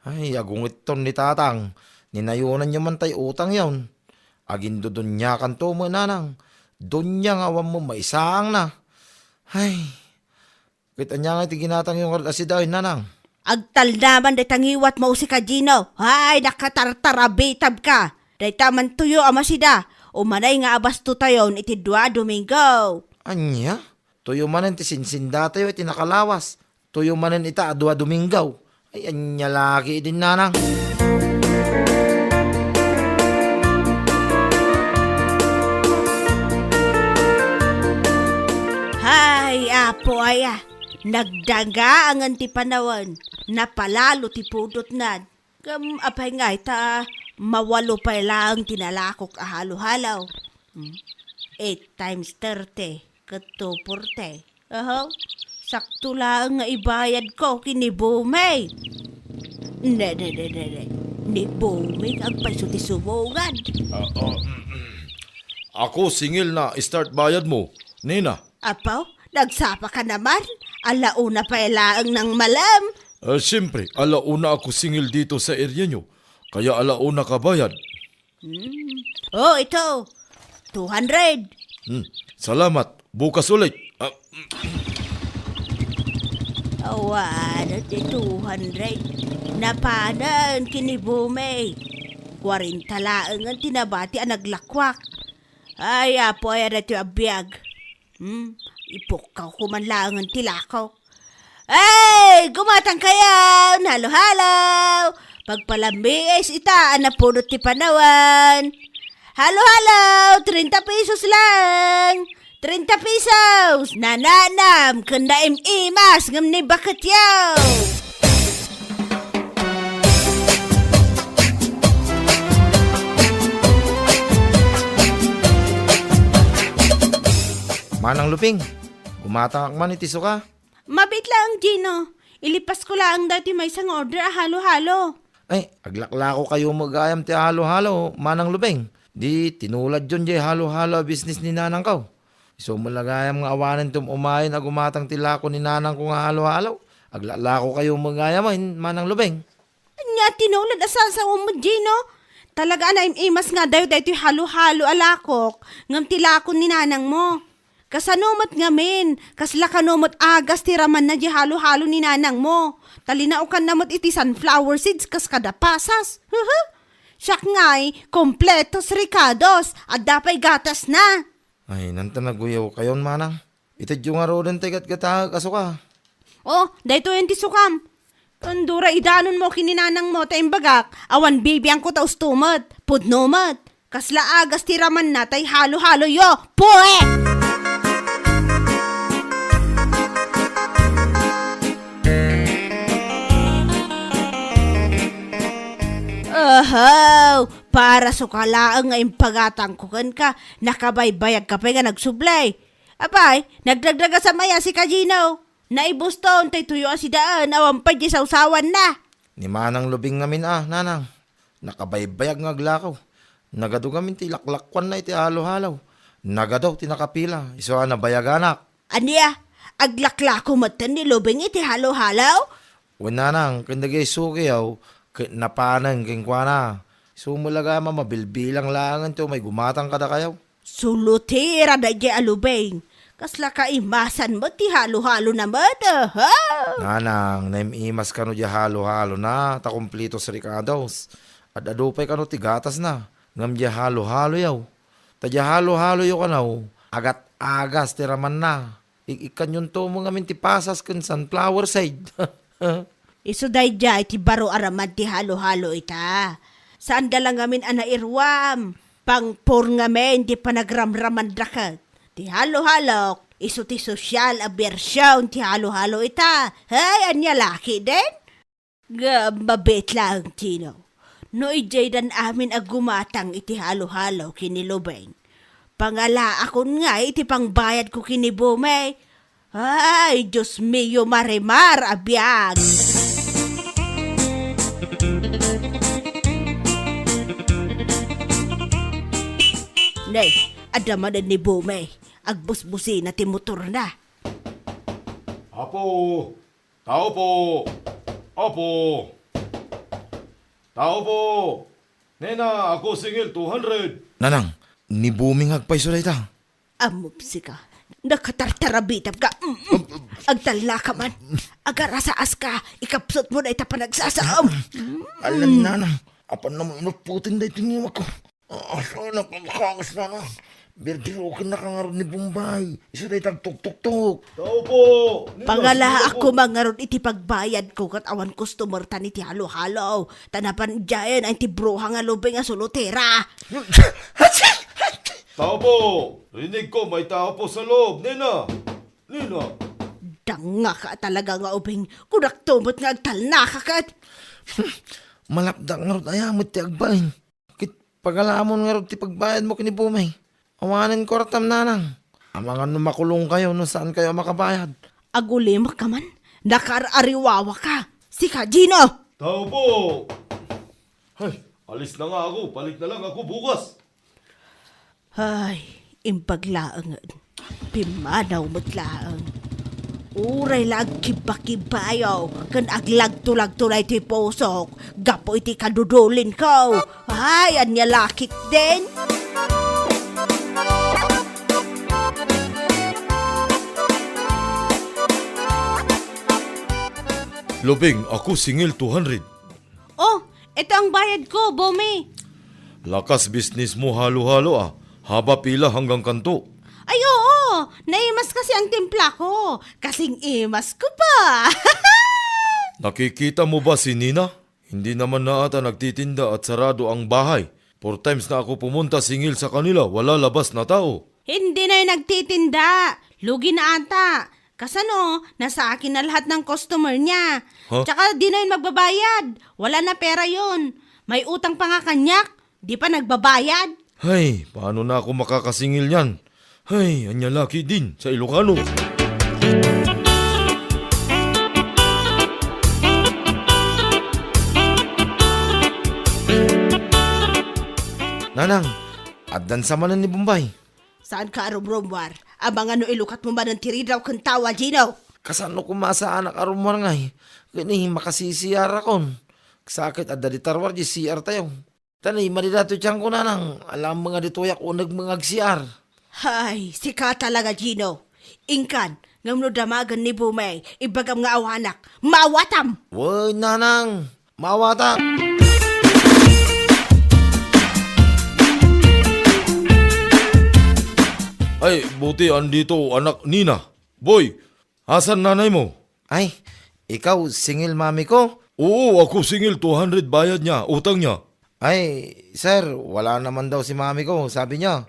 Ay, agungetton ni tatang, ninayonanyo man tay utangyon. Agindodoniakanto met, nanang. Donia nga awan met maisaangna. Ay, ket ania nga iti ginatangyo ngarud a sidaen, nanang? Agtalna man dayta ngiwat mo, usik a Gino. Ay, nakatartarabitab ka. Dayta man tuyo a masida. Umanay nga abastotayon iti dua a Domingo. Ania? Tuyo manen ti sinsindatayo iti nakalawas. Tuyo manen ita a dua Domingo. Ay, ania laki din, nanang. Hay, apo aya. Nagdagaangan ti panawen. Napalalo ti pudotnan. Ngem apay ngay ta mawalo pay laeng ti nalakok a halo-halo? Hmm? Eight times thirty ket two forty. Ahaw, sakto laeng nga ibayad ko ken ni Bumey. Ne, ne, ne, ne, ne. Ni Bumey agpayso ti subongad. Ah, ah, mm, mm. Ako singil na start bayad mo, Nina. Apo, nagsapa ka naman? Alauna pay laeng nang malem. Ah, siyempre, alauna ako singil dito sa area nyo. Kaya alauna ka bayad. Hmm. Oh, ito. Two hundred. Hmm. Salamat. Bukas ulit. Ah. Awan, ti two hundred. Napanan ken ni Bumey. Kwarenta laeng ti nabati a naglakwak. Ay, apo, ay, adda ti abiag. Hmm, ipukkaw ko man laengen ti lakok. Ay, gumatang kayan! Halo-halo! Pagpalamiis ita a napudot ti panawan. Halo-halo! Treinta pesos lang! Treinta pesos! Nananam ken naim-imas ngem ni baketyo! Manang Luping, gumatangak man iti suka. Mabiit laeng, Gino. Ilipas ko laeng daytoy maysa nga order a halo-halo. Ay, aglaklako kayo met gayam ti halo-halo, Manang Luping. Di tinuladyon jay halo-halo a business ni nanangko. Isu met la gayam nga awanen ti um-umayen a gumatang ti lako ni nanangko nga halo-halo. Aglaklako kayo met gayam, ay, Manang Luping. Ania ti nulad a sasaom met, Gino? Talaga a naim-imas nga adayo daytoy halo-halo a lakok, ngem ti lakon ni nanangmo. Kasano met ngamin? Kasla kano met agas ti ramanna di halo-halo ni nanangmo? Ta linaokanna met iti sunflower seeds kas kada pasas. Hehe. Siak ngay, kompletos rekados, adda pay gatasna. Ay, nanta naguyaw kayon, manang. Itedyo ngaruden tay gatgataek a suka. Oh, daytoyen ti sukam. Andura idanonmo ken ni nanangmo ta imbagak, awan bibiangko ta usto met, pudno met. Kasla agas ti ramanna tay halo-haloyo. Pue! Ahaw! Para suka laeng nga impagatangko kenka, nakabaybayagka pay nga nagsubli. Apay, nagdagdagasam aya sika, Gino? Naibuston tay tuyo a sidaen, awan pay di sawsawanna. Ni Manang Lubing ngamin a, nanang. Nakabaybayag nga aglakaw. Nagadu ngamin ti laklakuanna iti halo-halo. Nagadu ti nakapila, isu a nabayaganak. Ania? Aglaklako metten ni Lubing iti halo-halo? Wen, nanang, ken dagiti sukiyo, ket napanen kenkuana. Isu met la gayam a mabilbilang laengen ti umay gumatang kadakayo. Sulotera daydiay a Lubing. Kasla kaimasan met ti halo-halona met, aha! Nanang, naim-imas kano diay halo-halona, ta kumplitos ricados. Ad-adu pay kano ti gatasna, ngem diay halo-haloyo. Ta diay halo-haloyo kano, agat-agas ti ramanna. Ik-ikkanyonto met ngamin ti pasas ken sunflower seed. Isu daydiay ti baro a raman ti halo-halo ita. Saanda la ngamin a nairuam. Pangpor ngamin ti panagramramanda ket. Ti halo-halok, isu ti sosyal a bersion ti halo-halo ita. Hay, ania la ketdin? Ngem mabiit laeng, Gino. No idiaydan amin a gumatang iti halo-halo ken ni Lubing, pangalaakon ngay iti pangbayadko ken ni Bumey. Ay, Dios mio, Marimar a biag! Ne, adda manen ni Bumey. Agbusbusina ti motorna. Apo! Tao po! Apo! Tao po! Nena, ako singil two hundred. Nanang, ni Bumey nga agpayso dayta. Ammom sika. Nakatartarabitap ka. Mm, mm. Agtalna ka man. Agarasaaska. Ikapsut mo dayta panagsasaom. Alam, nanang. Apan namo inutputin dayta ngiwak ko. Ah, asa na pagkakas na na? Birdiroken na ka ngarud ni Bombay. Isu dayta agtuktuktok. Tao po! Nina, pangalaak sino po? Koma ngarud iti pagbayadko ket awan customer ta ni ti halo-halo. Ta napan diayen ay ti bruha nga lubing a sulotera. Tao po! Rinig ko, may tao po sa loob. Nena! Nena! Danga ka talaga nga ubing. Kunak tumot nga agtalna ka ket. Malapda ngarud aya met ti agbain. Ket pagalamon ngarud ti pagbayadmo ken ni Bumay. Awanen kuartam, nanang. Amangan no makulong kayo no saan kayo a makabayad. Agulimek ka man. Nakaar-ariwawa ka. Sika, Gino! Tao po! Ay, alis na nga ako. Balik na lang ako bukas. Ay, imbag laengen. Pimmanaw met laeng. Uray la agkibba-kibbayo ken aglagto-lagto daytoy pusok gapu iti kadudulinko. Ay, ania la ketdin? Lubing, ako singil two hundred. Oh, ito ang bayad ko, Bomi. Lakas business mo, halo-halo, ah. Haba pila hanggang kanto? Ay, oo. Naimas kasi ang timpla ko. Kasing imas ko pa. Nakikita mo ba si Nina? Hindi naman na ata nagtitinda at sarado ang bahay. Four times na ako pumunta singil sa kanila, wala labas na tao. Hindi na yung nagtitinda. Lugi na ata. Kasano, nasa akin na lahat ng customer niya. Ha? Tsaka di na yun magbabayad. Wala na pera yun. May utang pa nga kanyak. Di pa nagbabayad. Hay, paano na ako makakasingil niyan? Hay, anya laki din sa Ilocano. Nanang, addan sa manen ni Bombay. Saan ka arumrumwar? Amangan no ilukat mo manen ti ridaw ken tawa, Gino. Kasano koma saanak arumwar ngay? Kani makasisiar akon. Sakit adda di tarwar di C R tayo. Tani, madida to tiyan ko, nanang. Alam mo nga ditoy ako nagmangag-C R. Hay, sika talaga, Gino. Ingkan, ngem no damagen ni Bumay, ibagam nga awanak, maawatam! Wen, nanang, maawatak! Ay, buti andito, anak Nina. Boy, asan nanay mo? Ay, ikaw, singil mami ko? Oo, ako singil, two hundred bayad niya, utang niya. "Ay, sir, wala naman daw si mami ko, sabi niya.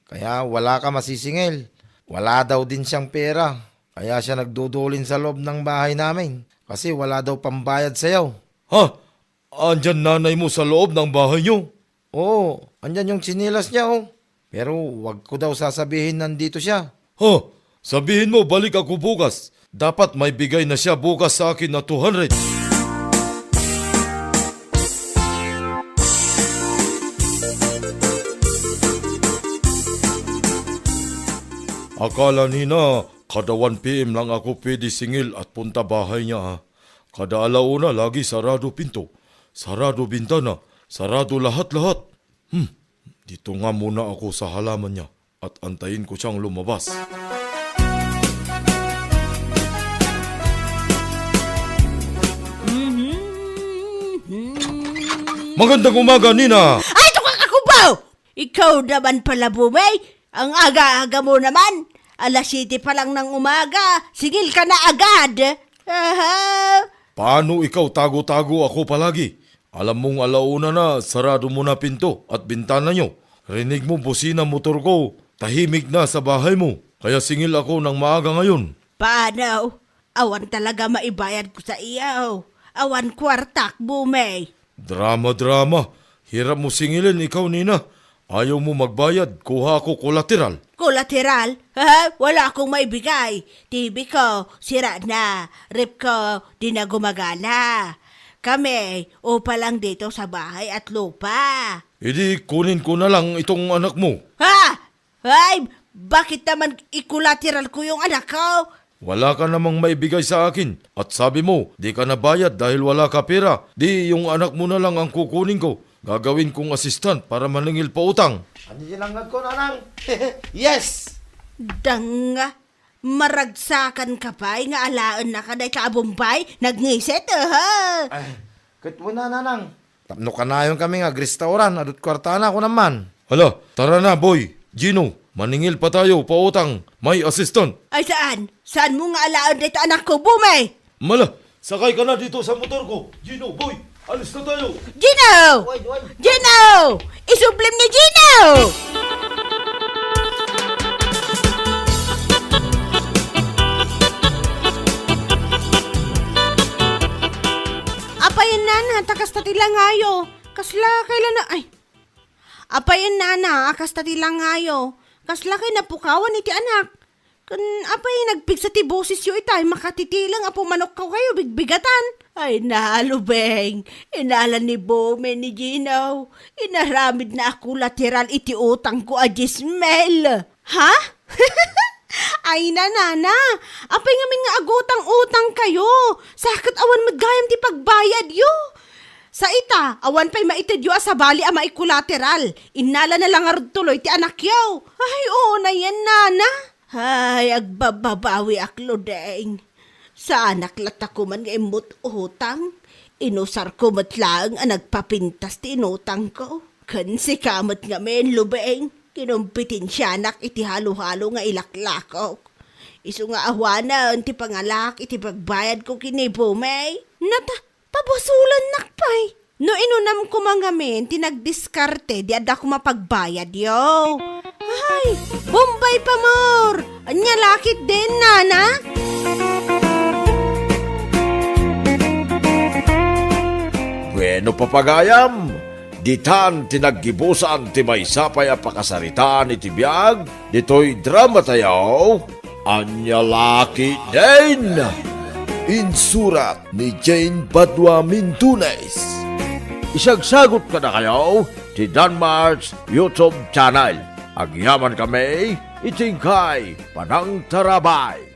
Kaya wala ka masisingil." Wala daw din siyang pera. Kaya siya nagdudulin sa loob ng bahay namin. Kasi wala daw pambayad sayaw. Ha? Andyan nanay mo sa loob ng bahay niyo? Oo, andyan yung tsinelas niya, oh. Pero wag ko daw sasabihin nandito siya. Ha? Sabihin mo, balik ako bukas. Dapat may bigay na siya bukas sa akin na two hundred. Akala nina, kada one P M lang ako pwede singil at punta bahay niya, ha? Kada alauna, lagi sarado pinto, sarado bintana, sarado lahat-lahat. Hmm, dito nga muna ako sa halaman niya at antayin ko siyang lumabas. Mhm. Magandang umaga, Nina! Ay, tukang kakubaw! Ikaw naman pala, Bumay. Ang aga-aga mo naman. Alas siyete pa lang ng umaga, singil ka na agad. Aha. Paano ikaw tago-tago ako palagi? Alam mong alauna na, sarado mo na pinto at bintana niyo. Rinig mo busina motor ko, tahimik na sa bahay mo. Kaya singil ako ng maaga ngayon. Paano? Awan talaga maibayad ko sa iyo. Awan kwartak, Bumay. Drama-drama. Hirap mo singilin ikaw, Nina. Ayaw mo magbayad, kuha ako kolateral. Kolateral? Ha? Wala akong maibigay. T V ko, sira na. Ref ko, di na gumagana. Kami, upa lang dito sa bahay at lupa. Idi kunin ko na lang itong anak mo. Ha? Ay, bakit naman ikolateral ko yung anak ko? Wala ka namang maibigay sa akin. At sabi mo, di ka nabayad dahil wala ka pera. Di yung anak mo na lang ang kukunin ko. Gagawin kong assistant para maningil pautang. Ano yung langag ko, Nanang? Yes! Danga, maragsakan ka pay nga alaen na ka dayta a Bombay? Nagngiset, aha! Ay, ket mo na, Nanang. Tapno kanayon kami nga agrestauran, adut kuartana, ako naman. Hala, tara na, Boy. Gino, maningil pa tayo, pautang. May assistant. Ay, saan? Saan mo nga alaen dayta anak ko, Bumay? Mala, sakay ka na dito sa motor ko. Gino, Boy, alis na tayo. Gino! Oy, oy. Gino! Isublim ni Gino! Apay, nana, ta kasta ti langayo. Kasla kay la na, ay. Apay, nana, a kasta ti langayo. Kasla kay napukawan iti anak. Ken apay nagpigsa ti bosesyo itay, makatitileng a pumanokkaw kayo bigbigatan. Ay, nalubeng. Inala ni Bome ni Gino. Inaramid na a kolateral iti utang ko a dies mil. Ha? Ay, nanana. Apay ngamin nga agutang-utang kayo? Saket awan met gayam ti pagbayadyo. Sa ita, awan pay maitedyo a sabali a maikolateral. Innala na la ngarud tuloy ti anakyo. Ay, oo na yan, nana. Ay, agbababawiak, Ludeng. Saanak latta koman nga immut utang. Inusarko met laeng a nagpapintas ti inutangko. Ken sika met ngamin, Lubeng, kinumpetensianak iti halo-halo nga ilaklakok. Isu nga awanen ti pangalak iti pagbayadko ken ni Bumey. Nata, pabasolannak pay. No inunam koma ngamin ti nagdiskarte, di adda koma pagbayadyo. Ay, Bombay Pamor! Ania la ketdin, nana? Bueno, papagayam, ditan ti naggibusan ti maysa pay a pakasaritaan iti biag ditoy drama tayo, Ania la ketdin? Insurat ni Jane Badua Mintunes. Isagsagut kadakayo ti Danmar's YouTube channel. Agyaman kami iti inkay panangtarabay.